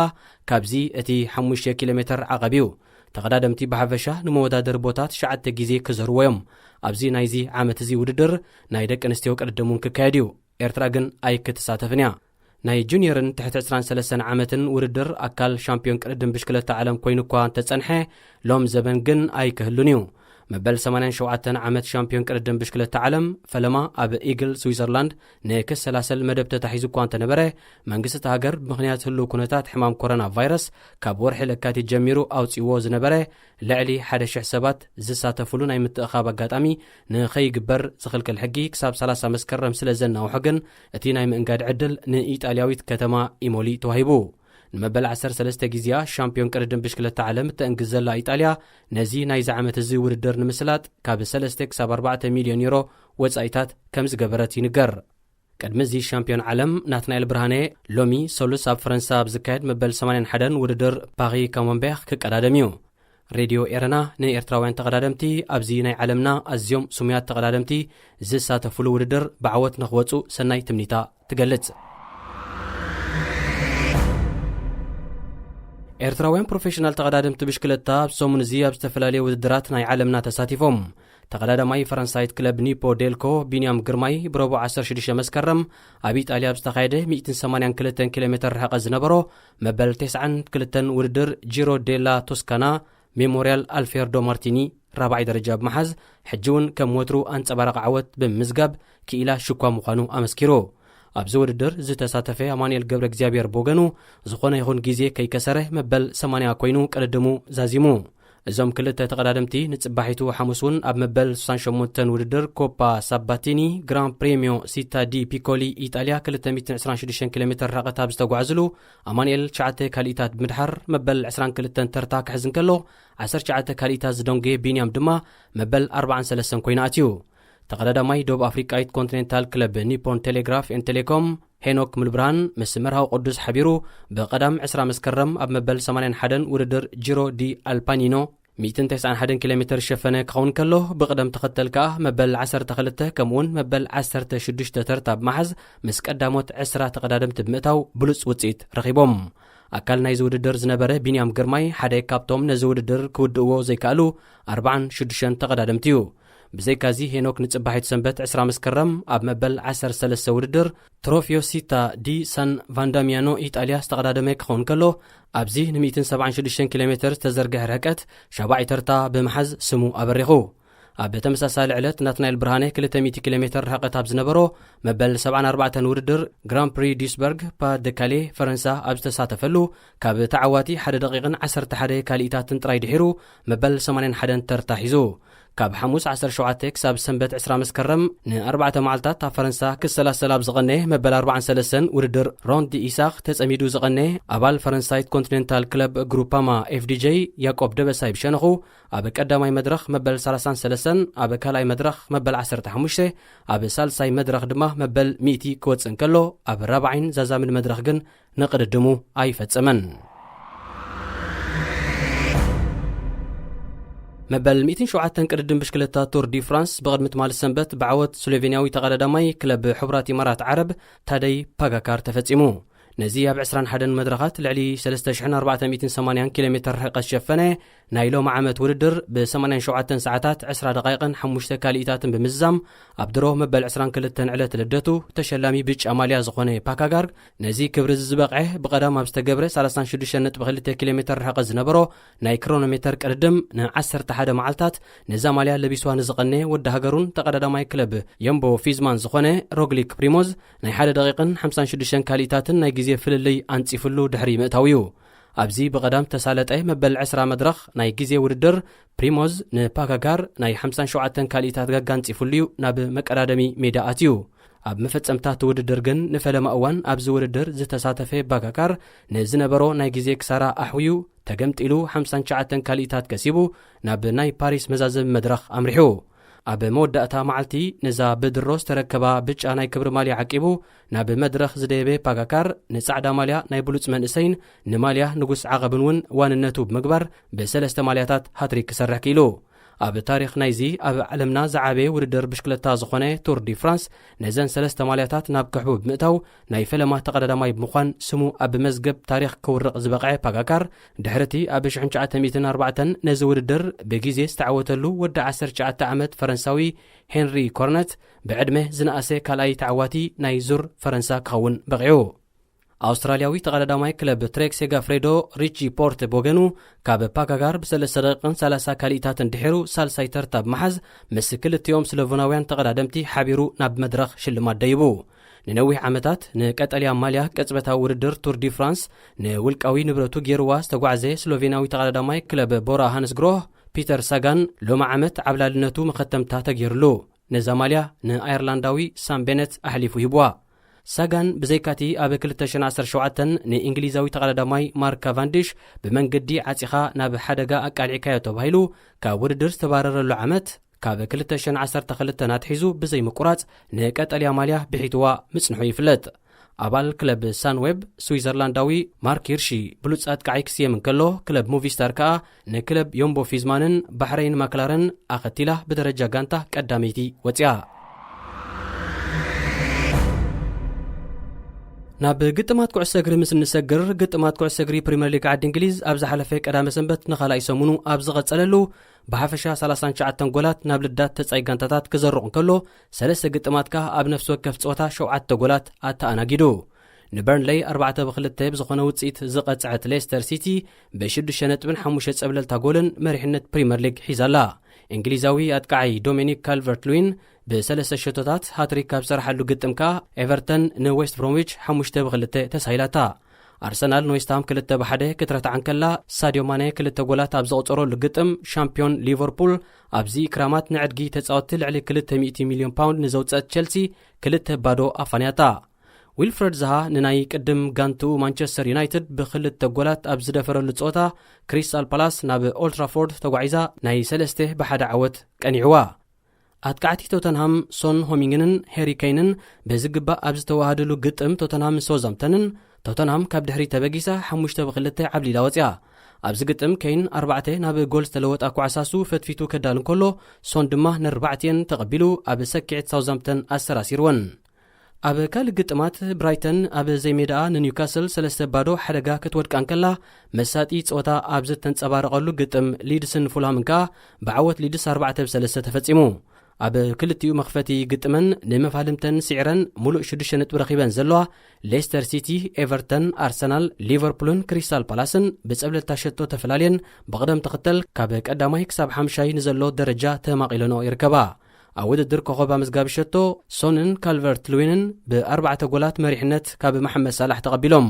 ካብዚ እቲ ሓሙሽተ ኪሎ ሜተር ዓቐብ እዩ። ተቐዳደምቲ ብሓፈሻ ንመወዳደሪ ቦታ ትሽዓተ ግዜ ክዘርዎ እዮም። ኣብዚ ናይዚ ዓመት እዚ ውድድር ናይ ደቂ ኣንስትዮ ቅድድም እውን ክካየድ እዩ። ኤርትራ ግን ኣይክትሳተፍን እያ። ናይ ጁኒየርን ትሕቲ ዕስራን ሰለስተን ዓመትን ውድድር ኣካል ሻምፒዮን ቅድድም ብሽክለታ ዓለም ኮይኑ እኳ እንተጸንሐ፣ ሎም ዘበን ግን ኣይክህሉን እዩ። መበል ሰማንያን ሸውዓተን ዓመት ሻምፒዮን ቅድድም ብሽክለታ ዓለም ፈለማ ኣብ ኢግል ስዊዘርላንድ ንክሰላሰል መደብ ተታሒዙ እኳ እንተነበረ፣ መንግስቲ እታ ሃገር ብምኽንያት ህሉው ኩነታት ሕማም ኮሮና ቫይረስ ካብ ወርሒ ለካቲት ጀሚሩ ኣውጺዎ ዝነበረ ልዕሊ ሓደ ሽሕ ሰባት ዝሳተፍሉ ናይ ምትእኻብ ኣጋጣሚ ንኸይግበር ዝኽልክል ሕጊ ክሳብ ሰላሳ መስከረም ስለ ዘናውሖ ግን እቲ ናይ ምእንጋድ ዕድል ንኢጣልያዊት ከተማ ኢሞሊ ተዋሂቡ። ንመበል ዓሰርተ ሰለስተ ግዜያ ሻምፒዮን ቅድድም ብሽክለታ ዓለም እተእንግዝ ዘላ ኢጣልያ ነዚ ናይዚ ዓመት እዚ ውድድር ንምስላጥ ካብ ሰለስተ ክሳብ ኣርባዕተ ሚልዮን ዩሮ ወጻኢታት ከም ዝገበረት ይንገር። ቅድሚ እዚ ሻምፒዮን ዓለም ናትናኤል ብርሃነ ሎሚ ሰሉስ ኣብ ፈረንሳ ኣብ ዝካየድ መበል ሰማንያን ሓደን ውድድር ፓሪ ካሞምቤር ክቀዳደም እዩ። ሬድዮ ኤረና ንኤርትራውያን ተቐዳደምቲ ኣብዚ ናይ ዓለምና ኣዝዮም ስሙያት ተቐዳደምቲ ዝሳተፉሉ ውድድር ብዓወት ንኽወጹ ሰናይ ትምኒታ ትገልጽ። ኤርትራውያን ፕሮፌሽናል ተቐዳደምቲ ብሽክለታ ኣብ ሰሙን እዚ ኣብ ዝተፈላለዩ ውድድራት ናይ ዓለምና ተሳቲፎም። ተቐዳዳማይ ፈረንሳይት ክለብ ኒፖ ዴልኮ ቢንያም ግርማይ ብረቡዕ ዓሰርተ ሽዱሽተ መስከረም ኣብ ኢጣልያ ኣብ ዝተኻየደ ሚእትን ሰማንያን ክልተን ኪሎ ሜተር ርሕቀት ዝነበሮ መበል ተስዓን ክልተን ውድድር ጂሮ ዴላ ቶስካና ሜሞርያል ኣልፌርዶ ማርቲኒ ራብዓይ ደረጃ ብምሓዝ፣ ሕጂ እውን ከም ወትሩ ኣንጸባራቒ ዓወት ብምምዝጋብ ክኢላ ሽኳ ምዃኑ ኣመስኪሩ። ኣብዚ ውድድር ዝተሳተፈ ኣማኑኤል ገብረ እግዚኣብሔር ብወገኑ፣ ዝኾነ ይኹን ግዜ ከይከሰረ መበል ሰማንያ ኮይኑ ቅድድሙ ዛዚሙ። እዞም ክልተ ተቐዳደምቲ ንጽባሒቱ ሓሙስ እውን ኣብ መበል ስሳን ሸሞንተን ውድድር ኮፓ ሳባቲኒ ግራን ፕሬምዮ ሲታ ዲ ፒኮሊ ኢጣልያ ክልተ ሚእትን ዕስራን ሽዱሽተን ኪሎ ሜተር ርሕቀት ኣብ ዝተጓዕዝሉ ኣማኑኤል ትሽዓተ ካልኢታት ብምድሓር መበል ዕስራን ክልተን ተርታ ክሕዝ እንከሎ ዓሰርተ ትሽዓተ ካልኢታት ዝደንጎየ ቢንያም ድማ መበል ኣርባዓን ሰለስተን ኮይኑ ኣትዩ። ተቐዳዳማይ ደቡብ ኣፍሪቃዊት ኮንቲኔንታል ክለብ ኒፖን ቴሌግራፍ ኤን ቴሌኮም ሄኖክ ሙሉብርሃን ምስ መርሃዊ ቅዱስ ሓቢሩ ብቐዳም ዕስራ መስከረም ኣብ መበል ሰማንያን ሓደን ውድድር ጂሮ ዲ ኣልፓኒኖ ሚእትን ተስዓን ሓደን ኪሎ ሜተር ዝሸፈነ ክኸውን ከሎ፣ ብቕደም ተኸተል ከኣ መበል ዓሰርተ ክልተ ከምኡውን መበል ዓሰርተ ሽዱሽተ ተርታ ብምሓዝ ምስ ቀዳሞት ዕስራ ተቐዳደምቲ ብምእታው ብሉጽ ውጽኢት ረኺቦም። ኣካል ናይዚ ውድድር ዝነበረ ቢንያም ግርማይ ሓደ ካብቶም ነዚ ውድድር ክውድእዎ ዘይከኣሉ ኣርባዓን ሽዱሽተን ተቐዳደምቲ እዩ። ብዘይካዚ ሄኖክ ንጽባሒት ሰንበት ዕስራ መስከረም ኣብ መበል ዓሰርተ ሰለስተ ውድድር ትሮፊዮ ሲታ ዲ ሳን ቫንዳሚያኖ ኢጣልያ ዝተቐዳደመ ክኸውን ከሎ፣ ኣብዚ ን ሚእትን ሰብዓን ሽዱሽተን ኪሎ ሜተር ዝተዘርግሐ ርሕቀት ሻብዓይ ተርታ ብምሓዝ ስሙ ኣበሪኹ። ኣብ ተመሳሳሊ ዕለት ናትናኤል ብርሃነ ክልተ ሚእቲ ኪሎ ሜትር ርሕቀት ኣብ ዝነበሮ መበል ሰብዓን ኣርባዕተን ውድድር ግራን ፕሪ ዲስበርግ ፓ ደ ካሌ ፈረንሳ ኣብ ዝተሳተፈሉ፣ ካብ ተዓዋቲ ሓደ ደቂቕን ዓሰርተ ሓደ ካልኢታትን ጥራይ ድሒሩ መበል ሰማንያን ሓደን ተርታ ሒዙ። ካብ ሓሙስ ዓሰርተ ሸውዓተ ክሳብ ሰንበት ዕስራ መስከረም ንኣርባዕተ መዓልታት ኣብ ፈረንሳ ክሰላሰል ኣብ ዝቐነ መበል ኣርባዓን ሰለስተን ውድድር ሮንድ ኢሳኽ ተጸሚዱ ዝቐነ ኣባል ፈረንሳይት ኮንቲኔንታል ክለብ ግሩፓማ ኤፍዲጄ ያቆብ ደበሳይ ብሸነኹ ኣብ ቀዳማይ መድረኽ መበል ሰላሳን ሰለስተን፣ ኣብ ካልኣይ መድረኽ መበል ዓሰርተ ሓሙሽተ፣ ኣብ ሳልሳይ መድረኽ ድማ መበል ሚእቲ ክወጽእ እንከሎ፣ ኣብ ራብዓይን ዛዛምን መድረኽ ግን ንቕድድሙ ኣይፈጸመን። መበል ሚእትን ሸውዓተን ቅድድም ብሽክለታ ቱር ዲ ፍራንስ ብቕድሚ ትማሊ ሰንበት ብዓወት ስሎቬንያዊ ተቐዳዳማይ ክለብ ሕቡራት ኢማራት ዓረብ ታደይ ፓጋካር ተፈጺሙ። ነዚ ኣብ ዕስራን ሓደን መድረኻት ልዕሊ ሰለስተ ሽሕን ኣርባዕተ ሚእትን ሰማንያን ኪሎ ሜትር ርሕቀት ዝሸፈነ ናይ ሎሚ ዓመት ውድድር ብ ሰማንያን ሸውዓተን ሰዓታት ዕስራ ደቃይቕን ሓሙሽተ ካልኢታትን ብምዝዛም፣ ኣብ ድሮ መበል ዕስራን ክልተን ዕለት ልደቱ ተሸላሚ ብጫ ማልያ ዝኾነ ፓካጋር፣ ነዚ ክብሪ እዚ ዝበቕዐ ብቐዳም ኣብ ዝተገብረ ሰላሳን ሽዱሽተን ነጥቢ ክልተ ኪሎ ሜትር ርሕቀት ዝነበሮ ናይ ክሮኖሜተር ቅድድም ንዓሰርተ ሓደ መዓልታት ነዛ ማልያ ለቢስዋ ንዝቐነ ወዲ ሃገሩን ተቐዳዳማይ ክለብ የምቦ ፊዝማን ዝኾነ ሮግሊክ ፕሪሞዝ፣ ናይ ሓደ ደቂቕን ሓምሳን ሽዱሽተን ካልኢታትን ናይ ግዜ ፍልልይ ኣንጺፍሉ ድሕሪ ምእታው እዩ። ኣብዚ ብቐዳም ተሳለጠ መበል ዕስራ መድረኽ ናይ ግዜ ውድድር፣ ፕሪሞዝ ንፓካጋር ናይ ሓምሳን ሸውዓተን ካልኢታት ጋጋ ኣንጺፍሉ እዩ ናብ መቀዳደሚ ሜዳ ኣትዩ። ኣብ መፈጸምታ እቲ ውድድር ግን ንፈለማ እዋን ኣብዚ ውድድር ዝተሳተፈ ፓጋካር ንዝነበሮ ናይ ግዜ ክሳራ ኣሕውዩ ተገምጢሉ ሓምሳን ትሽዓተን ካልኢታት ከሲቡ ናብ ናይ ፓሪስ መዛዘሚ መድረኽ ኣምሪሑ። ኣብ መወዳእታ መዓልቲ ነዛ ብድሮ ዝተረከባ ብጫ ናይ ክብሪ ማልያ ዓቂቡ ናብ መድረኽ ዝደየበ ፓጋካር ንጻዕዳ ማልያ ናይ ብሉጽ መንእሰይን ንማልያ ንጉስ ዓቐብን እውን ዋንነቱ ብምግባር ብሰለስተ ማልያታት ሃትሪክ ክሰርሕ ክኢሉ። ኣብ ታሪኽ ናይዚ ኣብ ዓለምና ዝዓበየ ውድድር ብሽክለታ ዝኾነ ቱር ዲ ፍራንስ ነዘን ሰለስተ ማልያታት ናብ ክሕቡ ብምእታው ናይ ፈለማ ተቐዳዳማይ ብምዃን ስሙ ኣብ መዝገብ ታሪኽ ክውርቕ ዝበቕዐ ፓጋካር፣ ድሕሪ እቲ ኣብ ሽሕን ትሽዓተ ሚእትን ኣርባዕተን ነዚ ውድድር ብግዜ ዝተዓወተሉ ወዲ ዓሰርተ ትሽዓተ ዓመት ፈረንሳዊ ሄንሪ ኮርነት ብዕድመ ዝነኣሰ ካልኣይ ተዓዋቲ ናይ ዙር ፈረንሳ ክኸውን በቒዑ። ኣውስትራልያዊ ተቐዳዳማይ ክለብ ትሬክ ሴጋፍሬዶ ሪቺ ፖርት ብወገኑ ካብ ፓጋጋር ብሰለስተ ደቂቕን ሰላሳ ካልኢታትን ድሒሩ ሳልሳይ ተርታ ብምሓዝ ምስ ክልቲኦም ስሎቨናውያን ተቐዳደምቲ ሓቢሩ ናብ መድረኽ ሽልማት ደይቡ። ንነዊሕ ዓመታት ንቀጠልያ ማልያ ቅጽበታዊ ውድድር ቱር ዲ ፍራንስ ንውልቃዊ ንብረቱ ገይርዋ ዝተጓዕዘ ስሎቬንያዊ ተቐዳዳማይ ክለብ ቦራ ሃንስግሮህ ፒተር ሳጋን ሎሚ ዓመት ዓብላልነቱ መኸተምታ ተገይርሉ። ነዛ ማልያ ንኣየርላንዳዊ ሳም ቤነት ኣሕሊፉ ሂብዋ። ሳጋን ብዘይካቲ ኣብ ክልተ ሽሕን ዓሰርተ ሸውዓተን ንእንግሊዛዊ ተቐዳዳማይ ማርክ ካቫንዲሽ ብመንገዲ ዓጺኻ ናብ ሓደጋ ኣቃሊዕካዮ ተባሂሉ ካብ ውድድር ዝተባረረሉ ዓመት፣ ካብ ክልተ ሽሕን ዓሰርተ ክልተን ኣትሒዙ ብዘይምቁራጽ ንቀጠልያ ማልያ ብሒትዋ ምጽንሑ ይፍለጥ። ኣባል ክለብ ሳንዌብ ስዊዘርላንዳዊ ማርክ ሂርሺ ብሉጽ ኣጥቃዓይ ክስየም እንከሎ፣ ክለብ ሙቪስታር ከኣ ንክለብ ዮምቦ ፊዝማንን ባሕረይን ማክላረን ኣኸቲላ ብደረጃ ጋንታ ቀዳመይቲ ወጺኣ። ናብ ግጥማት ኩዕሶ እግሪ ምስ እንሰግር፣ ግጥማት ኩዕሶ እግሪ ፕሪምየር ሊግ ዓዲ እንግሊዝ ኣብ ዝሓለፈ ቀዳመ ሰንበት ንኻልኣይ ሰሙኑ ኣብ ዝቐጸለሉ፣ ብሓፈሻ ሰላሳን ትሽዓተን ጎላት ናብ ልዳት ተጻይ ጋንታታት ክዘርቑ እንከሎ፣ ሰለስተ ግጥማት ከኣ ኣብ ነፍሲ ወከፍ ጸወታ ሸውዓተ ጎላት ኣተኣናጊዱ። ንበርንለይ ኣርባዕተ ብክልተ ብዝኾነ ውጽኢት ዝቐጽዐት ሌስተር ሲቲ ብሽዱሽተ ነጥብን ሓሙሽተ ጸብለልታ ጎልን መሪሕነት ፕሪምየር ሊግ ሒዛላ። እንግሊዛዊ ኣጥቃዓይ ዶሚኒክ ካልቨርት ሉዊን ብሰለስተ ሸቶታት ሃትሪክ ካብ ዝሰርሓሉ ግጥም ከኣ ኤቨርተን ንዌስት ብሮምዊች ሓሙሽተ ብክልተ ተሳሂላታ። ኣርሰናል ንዌስትሃም ክልተ ብሓደ ክትረትዓ እንከላ፣ ሳድዮ ማነ ክልተ ጎላት ኣብ ዘቑጸረሉ ግጥም ሻምፒዮን ሊቨርፑል ኣብዚ ክራማት ንዕድጊ ተጻወትቲ ልዕሊ ክልተ ሚእቲ ሚልዮን ፓውንድ ንዘውጸት ቸልሲ ክልተ ባዶ ኣፋንያታ። ዊልፍረድ ዛሃ ንናይ ቅድም ጋንትኡ ማንቸስተር ዩናይትድ ብክልተ ጎላት ኣብ ዝደፈረሉ ጸወታ፣ ክሪስታል ፓላስ ናብ ኦልትራፎርድ ተጓዒዛ ናይ ሰለስተ ብሓደ ዓወት ቀኒዕዋ። ኣጥቃዕቲ ቶተንሃም ሶን ሆሚንግንን ሄሪ ኬይንን ብዝግባእ ኣብ ዝተዋሃደሉ ግጥም ቶተንሃም ምስ ሶዛምተንን፣ ቶተንሃም ካብ ድሕሪት ተበጊሳ ሓሙሽተ ብክልተ ዓብሊላ ወጽያ። ኣብዚ ግጥም ኬይን ኣርባዕተ ናብ ጎል ዝተለወጣ ኳዕሳሱ ፈትፊቱ ከዳል እንከሎ፣ ሶን ድማ ነርባዕቲኤን ተቐቢሉ ኣብ ሰኪዕት ሳውዛምተን ኣሰራሲርወን። ኣብ ካልእ ግጥማት፣ ብራይተን ኣብ ዘይሜዳኣ ንኒውካስል ሰለስተ ባዶ ሓደጋ ክትወድቃ እንከላ፣ መሳጢ ጸወታ ኣብ ዝተንጸባረቐሉ ግጥም ሊድስን ፉልሃምን ከኣ ብዓወት ሊድስ ኣርባዕተ ብ ሰለስተ ተፈጺሙ። ኣብ ክልቲኡ መኽፈቲ ግጥመን ንመፋልምተን ስዒረን ሙሉእ ሽዱሽተ ነጥቢ ረኺበን ዘለዋ ሌስተር ሲቲ፣ ኤቨርተን፣ ኣርሰናል፣ ሊቨርፑልን ክሪስታል ፓላስን ብጸብለልታ ሸቶ ተፈላልየን ብቕደም ተኽተል ካብ ቀዳማይ ክሳብ ሓምሻይ ንዘሎ ደረጃ ተማቒለንኦ ይርከባ። ኣብ ውድድር ኮኸብ ኣመዝጋቢ ሸቶ ሶንን ካልቨርት ልዊንን ብኣርባዕተ ጎላት መሪሕነት ካብ መሓመድ ሳላሕ ተቐቢሎም።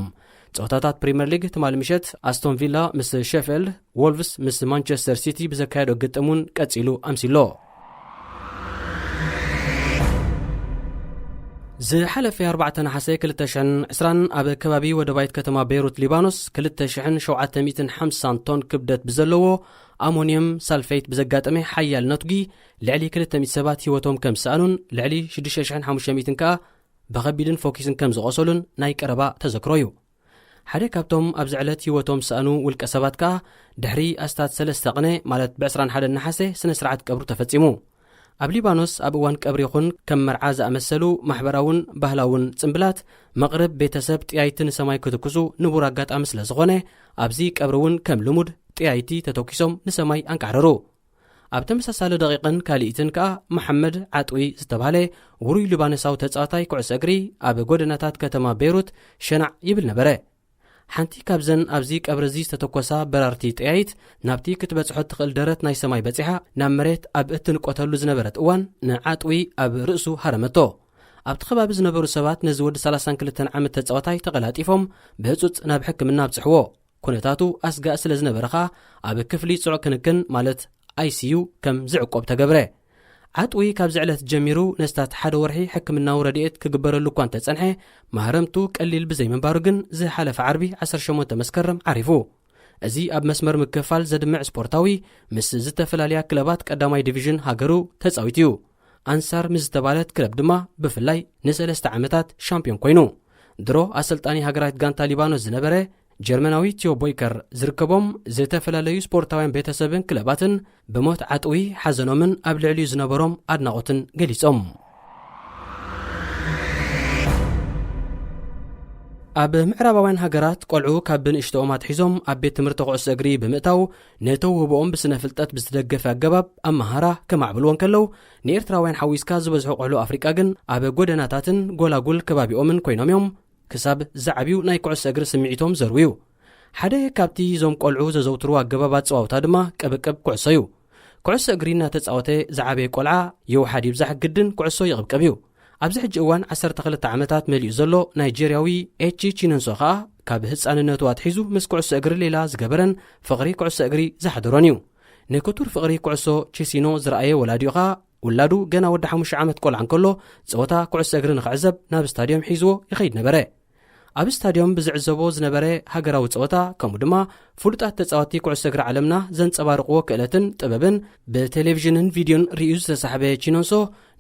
ጸወታታት ፕሪምየር ሊግ ትማሊ ምሸት ኣስቶን ቪላ ምስ ሸፍኤልድ፣ ዎልቭስ ምስ ማንቸስተር ሲቲ ብዘካየዶ ግጥም እውን ቀጺሉ ኣምሲሎ። ዝሓለፈ ኣርባዕተ ነሓሰ ክልተ ሽሕን ዕስራን ኣብ ከባቢ ወደባይት ከተማ ቤይሩት ሊባኖስ ክልተ ሽሕን ሸውዓተ ሚእትን ሓምሳን ቶን ክብደት ብዘለዎ ኣሞንየም ሳልፌት ብዘጋጠመ ሓያል ነትጒ ልዕሊ ክልተ ሚእቲ ሰባት ህይወቶም ከም ዝሰኣኑን ልዕሊ ሽዱሽተ ሽሕን ሓሙሽተ ሚእትን ከኣ ብኸቢድን ፎኪስን ከም ዝቖሰሉን ናይ ቀረባ ተዘክሮ እዩ። ሓደ ካብቶም ኣብዚ ዕለት ህይወቶም ዝሰኣኑ ውልቀ ሰባት ከኣ ድሕሪ ኣስታት ሰለስተ ቅነ፣ ማለት ብ ዕስራን ሓደን ነሓሰ፣ ስነ ስርዓት ቀብሩ ተፈጺሙ። ኣብ ሊባኖስ ኣብ እዋን ቀብሪ ይኹን ከም መርዓ ዝኣመሰሉ ማሕበራውን ባህላውን ጽምብላት፣ መቕርብ ቤተሰብ ጥያይቲ ንሰማይ ክትኩሱ ንቡር ኣጋጣሚ ስለ ዝኾነ፣ ኣብዚ ቀብሪ እውን ከም ልሙድ ጥያይቲ ተተኪሶም ንሰማይ ኣንቃዕረሩ። ኣብ ተመሳሳሊ ደቂቕን ካልኢትን ከኣ መሓመድ ዓጥዊ ዝተባህለ ውሩይ ሊባኖሳዊ ተጻዋታይ ኩዕሶ እግሪ ኣብ ጎደናታት ከተማ ቤይሩት ሸናዕ ይብል ነበረ። ሓንቲ ካብዘን ኣብዚ ቀብሪ እዚ ዝተተኮሳ በራርቲ ጠያይት ናብቲ ክትበጽሖ እትኽእል ደረት ናይ ሰማይ በጺሓ ናብ መሬት ኣብ እትንቆተሉ ዝነበረት እዋን ንዓጥዊ ኣብ ርእሱ ሃረመቶ። ኣብቲ ከባቢ ዝነበሩ ሰባት ነዚ ወዲ ሰላሳን ክልተን ዓመት ተጻዋታይ ተቐላጢፎም ብህጹጽ ናብ ሕክምና ኣብጽሕዎ። ኩነታቱ ኣስጋእ ስለ ዝነበረ ኸኣ ኣብ ክፍሊ ጽዑቕ ክንክን ማለት ኣይ ሲ ዩ ከም ዝዕቆብ ተገብረ። ዓጥዊ ካብዚ ዕለት ጀሚሩ ነስታት ሓደ ወርሒ ሕክምናዊ ረድኤት ክግበረሉ እኳ እንተጸንሐ፣ ማህረምቱ ቀሊል ብዘይምንባሩ ግን ዝሓለፈ ዓርቢ ዓሰርተ ሸሞንተ መስከረም ዓሪፉ። እዚ ኣብ መስመር ምክፍፋል ዘድምዕ ስፖርታዊ ምስ ዝተፈላለያ ክለባት ቀዳማይ ዲቪዥን ሃገሩ ተጻዊቱ እዩ። ኣንሳር ምስ ዝተባለት ክለብ ድማ ብፍላይ ንሰለስተ ዓመታት ሻምፒዮን ኮይኑ። ድሮ ኣሰልጣኒ ሃገራዊት ጋንታ ሊባኖስ ዝነበረ ጀርመናዊ ቲዮ ቦይከር ዝርከቦም ዝተፈላለዩ ስፖርታውያን ቤተሰብን ክለባትን ብሞት ዓጥዊ ሓዘኖምን ኣብ ልዕሊኡ ዝነበሮም ኣድናቖትን ገሊጾም። ኣብ ምዕራባውያን ሃገራት ቆልዑ ካብ ብንእሽቶኦም ኣትሒዞም ኣብ ቤት ትምህርቲ ኩዕሶ እግሪ ብምእታው ነተውህቦኦም ብስነ ፍልጠት ብዝተደገፈ ኣገባብ ኣመሃራ ከማዕብልዎ እንከለዉ፣ ንኤርትራውያን ሓዊስካ ዝበዝሑ ቆልዑ ኣፍሪቃ ግን ኣብ ጎደናታትን ጎላጉል ከባቢኦምን ኮይኖም እዮም ክሳብ ዝዓብዩ ናይ ኩዕሶ እግሪ ስምዒቶም ዘርውዩ። ሓደ ካብቲ እዞም ቆልዑ ዘዘውትርዎ ኣገባብ ኣጸዋውታ ድማ ቅብቅብ ኩዕሶ እዩ። ኩዕሶ እግሪ እናተጻወተ ዝዓበየ ቆልዓ የውሓድ ይብዛሕ ግድን ኩዕሶ ይቕብቅብ እዩ። ኣብዚ ሕጂ እዋን ዓሰርተ ክልተ ዓመታት መሊኡ ዘሎ ናይጀርያዊ ኤቺ ቺነንሶ ኸኣ ካብ ህጻንነቱ ኣትሒዙ ምስ ኩዕሶ እግሪ ሌላ ዝገበረን ፍቕሪ ኩዕሶ እግሪ ዝሓደሮን እዩ። ንክቱር ፍቕሪ ኩዕሶ ቺሲኖ ዝረኣየ ወላዲኡ ኸኣ ውላዱ ገና ወዲ ሓሙሽተ ዓመት ቆልዓ እንከሎ ጸወታ ኩዕሶ እግሪ ንኽዕዘብ ናብ ስታድዮም ሒዝዎ ይኸይድ ነበረ። ኣብ ስታድዮም ብዝዕዘቦ ዝነበረ ሃገራዊ ጸወታ፣ ከምኡ ድማ ፍሉጣት ተጻወትቲ ኩዕሶ እግሪ ዓለምና ዘንጸባርቕዎ ክእለትን ጥበብን ብቴሌቪዥንን ቪድዮን ርእዩ ዝተሳሕበ ቺኖንሶ፣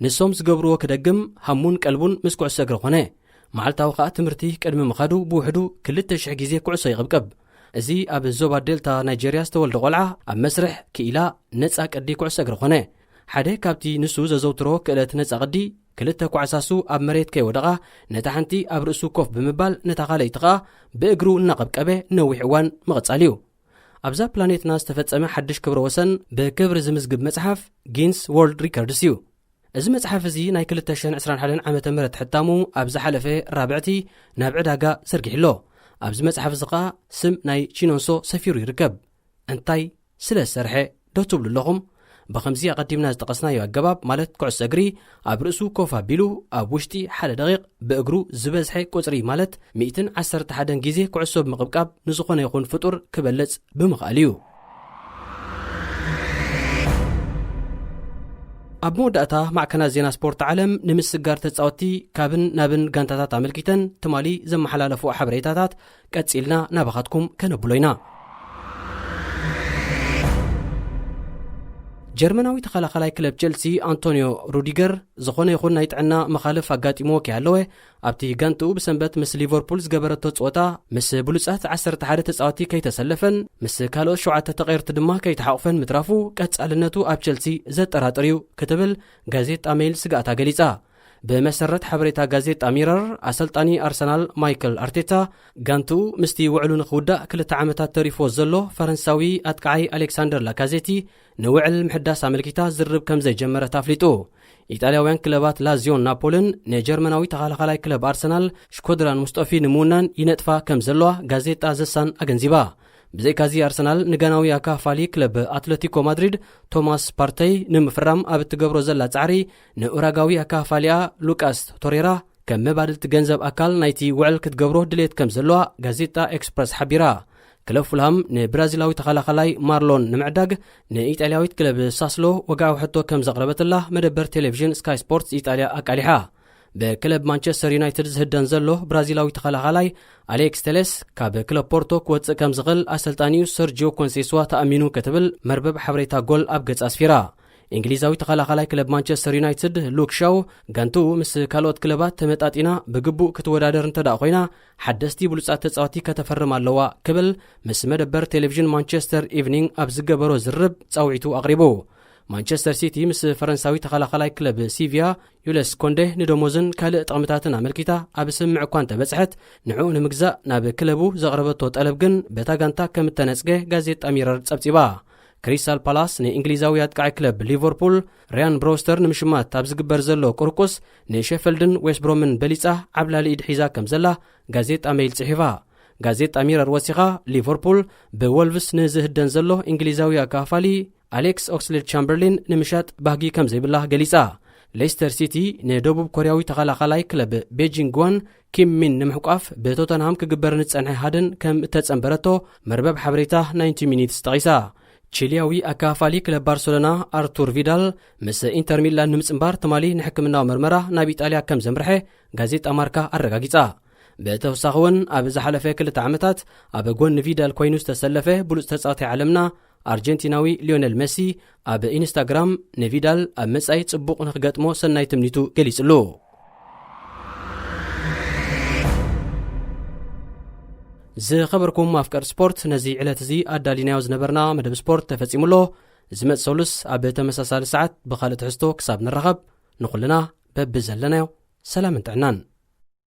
ንሶም ዝገብርዎ ክደግም ሃሙን ቀልቡን ምስ ኩዕሶ እግሪ ኾነ። መዓልታዊ ከኣ ትምህርቲ ቅድሚ ምኻዱ ብውሕዱ ክልተ ሽሕ ግዜ ኩዕሶ ይቕብቅብ። እዚ ኣብ ዞባ ዴልታ ናይጀርያ ዝተወልደ ቆልዓ ኣብ መስርሕ ክኢላ ነጻ ቅዲ ኩዕሶ እግሪ ኾነ። ሓደ ካብቲ ንሱ ዘዘውትሮ ክእለት ነጻ ቅዲ፣ ክልተ ኳዕሳሱ ኣብ መሬት ከይወደቓ፣ ነታ ሓንቲ ኣብ ርእሱ ኮፍ ብምባል፣ ነታ ካልኣይቲ ኸኣ ብእግሩ እናቐብቀበ ነዊሕ እዋን ምቕጻል እዩ። ኣብዛ ፕላኔትና ዝተፈጸመ ሓድሽ ክብረ ወሰን ብክብሪ ዝምዝግብ መጽሓፍ ጊንስ ወርልድ ሪከርድስ እዩ። እዚ መጽሓፍ እዚ ናይ ክልተ ሽሕን ዕስራን ሓደን ዓመተ ምህረት ሕታሙ ኣብ ዝሓለፈ ራብዕቲ ናብ ዕዳጋ ዘርጊሑ ኣሎ። ኣብዚ መጽሓፍ እዚ ኸኣ ስም ናይ ቺኖንሶ ሰፊሩ ይርከብ። እንታይ ስለ ዝሰርሐ ዶ ትብሉ ኣለኹም? ብኸምዚ ኣቐዲምና ዝጠቐስናዮ ኣገባብ፣ ማለት ኩዕሶ እግሪ፣ ኣብ ርእሱ ኮፍ ኣቢሉ ኣብ ውሽጢ ሓደ ደቂቕ ብእግሩ ዝበዝሐ ቁጽሪ፣ ማለት ሚእትን ዓሰርተ ሓደን ግዜ ኩዕሶ ብምቕብቃብ ንዝኾነ ይኹን ፍጡር ክበልጽ ብምኽኣሉ እዩ። ኣብ መወዳእታ፣ ማዕከናት ዜና ስፖርት ዓለም ንምስግጋር ተጻወትቲ ካብን ናብን ጋንታታት ኣመልኪተን ትማሊ ዘመሓላለፍኦ ሓበሬታታት ቀጺልና ናባኻትኩም ከነብሎ ኢና። ጀርመናዊ ተኸላኻላይ ክለብ ቸልሲ ኣንቶኒዮ ሩዲገር ዝኾነ ይኹን ናይ ጥዕና መኻልፍ ኣጋጢምዎ ከይሃለወ፣ ኣብቲ ጋንትኡ ብሰንበት ምስ ሊቨርፑል ዝገበረቶ ጸወታ ምስ ብሉጻት ዓሰርተ ሓደ ተጻወቲ ከይተሰለፈን ምስ ካልኦት ሸውዓተ ተቐየርቲ ድማ ከይተሓቑፈን ምትራፉ ቀጻልነቱ ኣብ ቸልሲ ዘጠራጥር እዩ ክትብል ጋዜጣ ሜይል ስግኣታ ገሊጻ። ብመሰረት ሓበሬታ ጋዜጣ ሚረር፣ ኣሰልጣኒ ኣርሰናል ማይክል ኣርቴታ፣ ጋንትኡ ምስቲ ውዕሉ ንኽውዳእ ክልተ ዓመታት ተሪፍዎ ዘሎ ፈረንሳዊ ኣጥቃዓይ ኣሌክሳንደር ላካዜቲ ንውዕል ምሕዳስ ኣመልኪታ ዝርርብ ከም ዘይጀመረት ኣፍሊጡ። ኢጣልያውያን ክለባት ላዚዮን ናፖልን ንጀርመናዊ ተኸላኻላይ ክለብ ኣርሰናል ሽኮድራን ሙስጠፊ ንምውናን ይነጥፋ ከም ዘለዋ ጋዜጣ ዘሳን ኣገንዚባ። ብዘይካዚ ኣርሰናል ንጋናዊ ኣካፋሊ ክለብ ኣትለቲኮ ማድሪድ ቶማስ ፓርተይ ንምፍራም ኣብ እትገብሮ ዘላ ጻዕሪ ንኡራጋዊ ኣካፋሊኣ ሉቃስ ቶሬራ ከም መባድልቲ ገንዘብ ኣካል ናይቲ ውዕል ክትገብሮ ድሌት ከም ዘለዋ ጋዜጣ ኤክስፕረስ ሓቢራ። ክለብ ፉልሃም ንብራዚላዊ ተኸላኻላይ ማርሎን ንምዕዳግ ንኢጣልያዊት ክለብ ሳስሎ ወግዓዊ ሕቶ ከም ዘቕረበትላ መደበር ቴሌቪዥን ስካይ ስፖርትስ ኢጣልያ ኣቃሊሓ። ብክለብ ማንቸስተር ዩናይትድ ዝህደን ዘሎ ብራዚላዊ ተኸላኻላይ ኣሌክስ ቴሌስ ካብ ክለብ ፖርቶ ክወጽእ ከም ዝኽእል ኣሰልጣኒኡ ሰርጂዮ ኮንሴስዋ ተኣሚኑ ክትብል መርበብ ሓበሬታ ጎል ኣብ ገጻ ኣስፊራ። እንግሊዛዊ ተኸላኻላይ ክለብ ማንቸስተር ዩናይትድ ሉክ ሻው ጋንትኡ ምስ ካልኦት ክለባት ተመጣጢና ብግቡእ ክትወዳደር እንተ ደኣ ኮይና ሓደስቲ ብሉጻት ተጻወቲ ከተፈርም ኣለዋ ክብል ምስ መደበር ቴሌቪዥን ማንቸስተር ኢቭኒንግ ኣብ ዝገበሮ ዝርርብ ጻውዒቱ ኣቕሪቡ። ማንቸስተር ሲቲ ምስ ፈረንሳዊ ተኸላኻላይ ክለብ ሲቪያ ዩለስ ኮንዴ ንደሞዝን ካልእ ጥቕምታትን ኣመልኪታ ኣብ ስምምዕ እኳ እንተበጽሐት ንዕኡ ንምግዛእ ናብ ክለቡ ዘቕረበቶ ጠለብ ግን በታ ጋንታ ከም እተነጽገ ጋዜጣ ሚረር ጸብጺባ። ክሪስታል ፓላስ ንእንግሊዛዊ ኣጥቃዒ ክለብ ሊቨርፑል ሪያን ብሮስተር ንምሽማት ኣብ ዝግበር ዘሎ ቁርቁስ ንሼፈልድን ዌስት ብሮምን በሊጻ ዓብላሊ ኢድ ሒዛ ከም ዘላ ጋዜጣ ሜይል ጽሒፋ። ጋዜጣ ሚረር ወሲኻ ሊቨርፑል ብወልቭስ ንዝህደን ዘሎ እንግሊዛዊ ኣካፋሊ ኣሌክስ ኦክስሌድ ቻምበርሊን ንምሻጥ ባህጊ ከም ዘይብላ ገሊጻ። ሌስተር ሲቲ ንደቡብ ኮርያዊ ተኸላኻላይ ክለብ ቤጂንግ ጓን ኪም ሚን ንምሕቋፍ ብቶተንሃም ክግበር ንጸንሐ ሃደን ከም እተጸንበረቶ መርበብ ሓበሬታ ናይንቲ ሚኒትስ ጠቒሳ። ቺሊያዊ ኣካፋሊ ክለብ ባርሰሎና ኣርቱር ቪዳል ምስ ኢንተር ሚላን ንምጽንባር ትማሊ ንሕክምናዊ መርመራ ናብ ኢጣልያ ከም ዘምርሐ ጋዜጣ ማርካ ኣረጋጊጻ። ብተወሳኺ እውን ኣብ ዝሓለፈ ክልተ ዓመታት ኣብ ጎኒ ቪዳል ኮይኑ ዝተሰለፈ ብሉጽ ተጻዋታይ ዓለምና ኣርጀንቲናዊ ሊዮነል መሲ ኣብ ኢንስታግራም ንቪዳል ኣብ መጻኢ ጽቡቕ ንክገጥሞ ሰናይ ትምኒቱ ገሊጽሉ። ዝኸበርኩም ኣፍቀር ስፖርት፣ ነዚ ዕለት እዚ ኣዳሊናዮ ዝነበርና መደብ ስፖርት ተፈጺሙ ኣሎ። ዝመጽእ ሰሉስ ኣብ ተመሳሳሊ ሰዓት ብኻልእ ትሕዝቶ ክሳብ ንራኸብ፣ ንኹልና በብዘለናዮ ሰላምን ጥዕናን።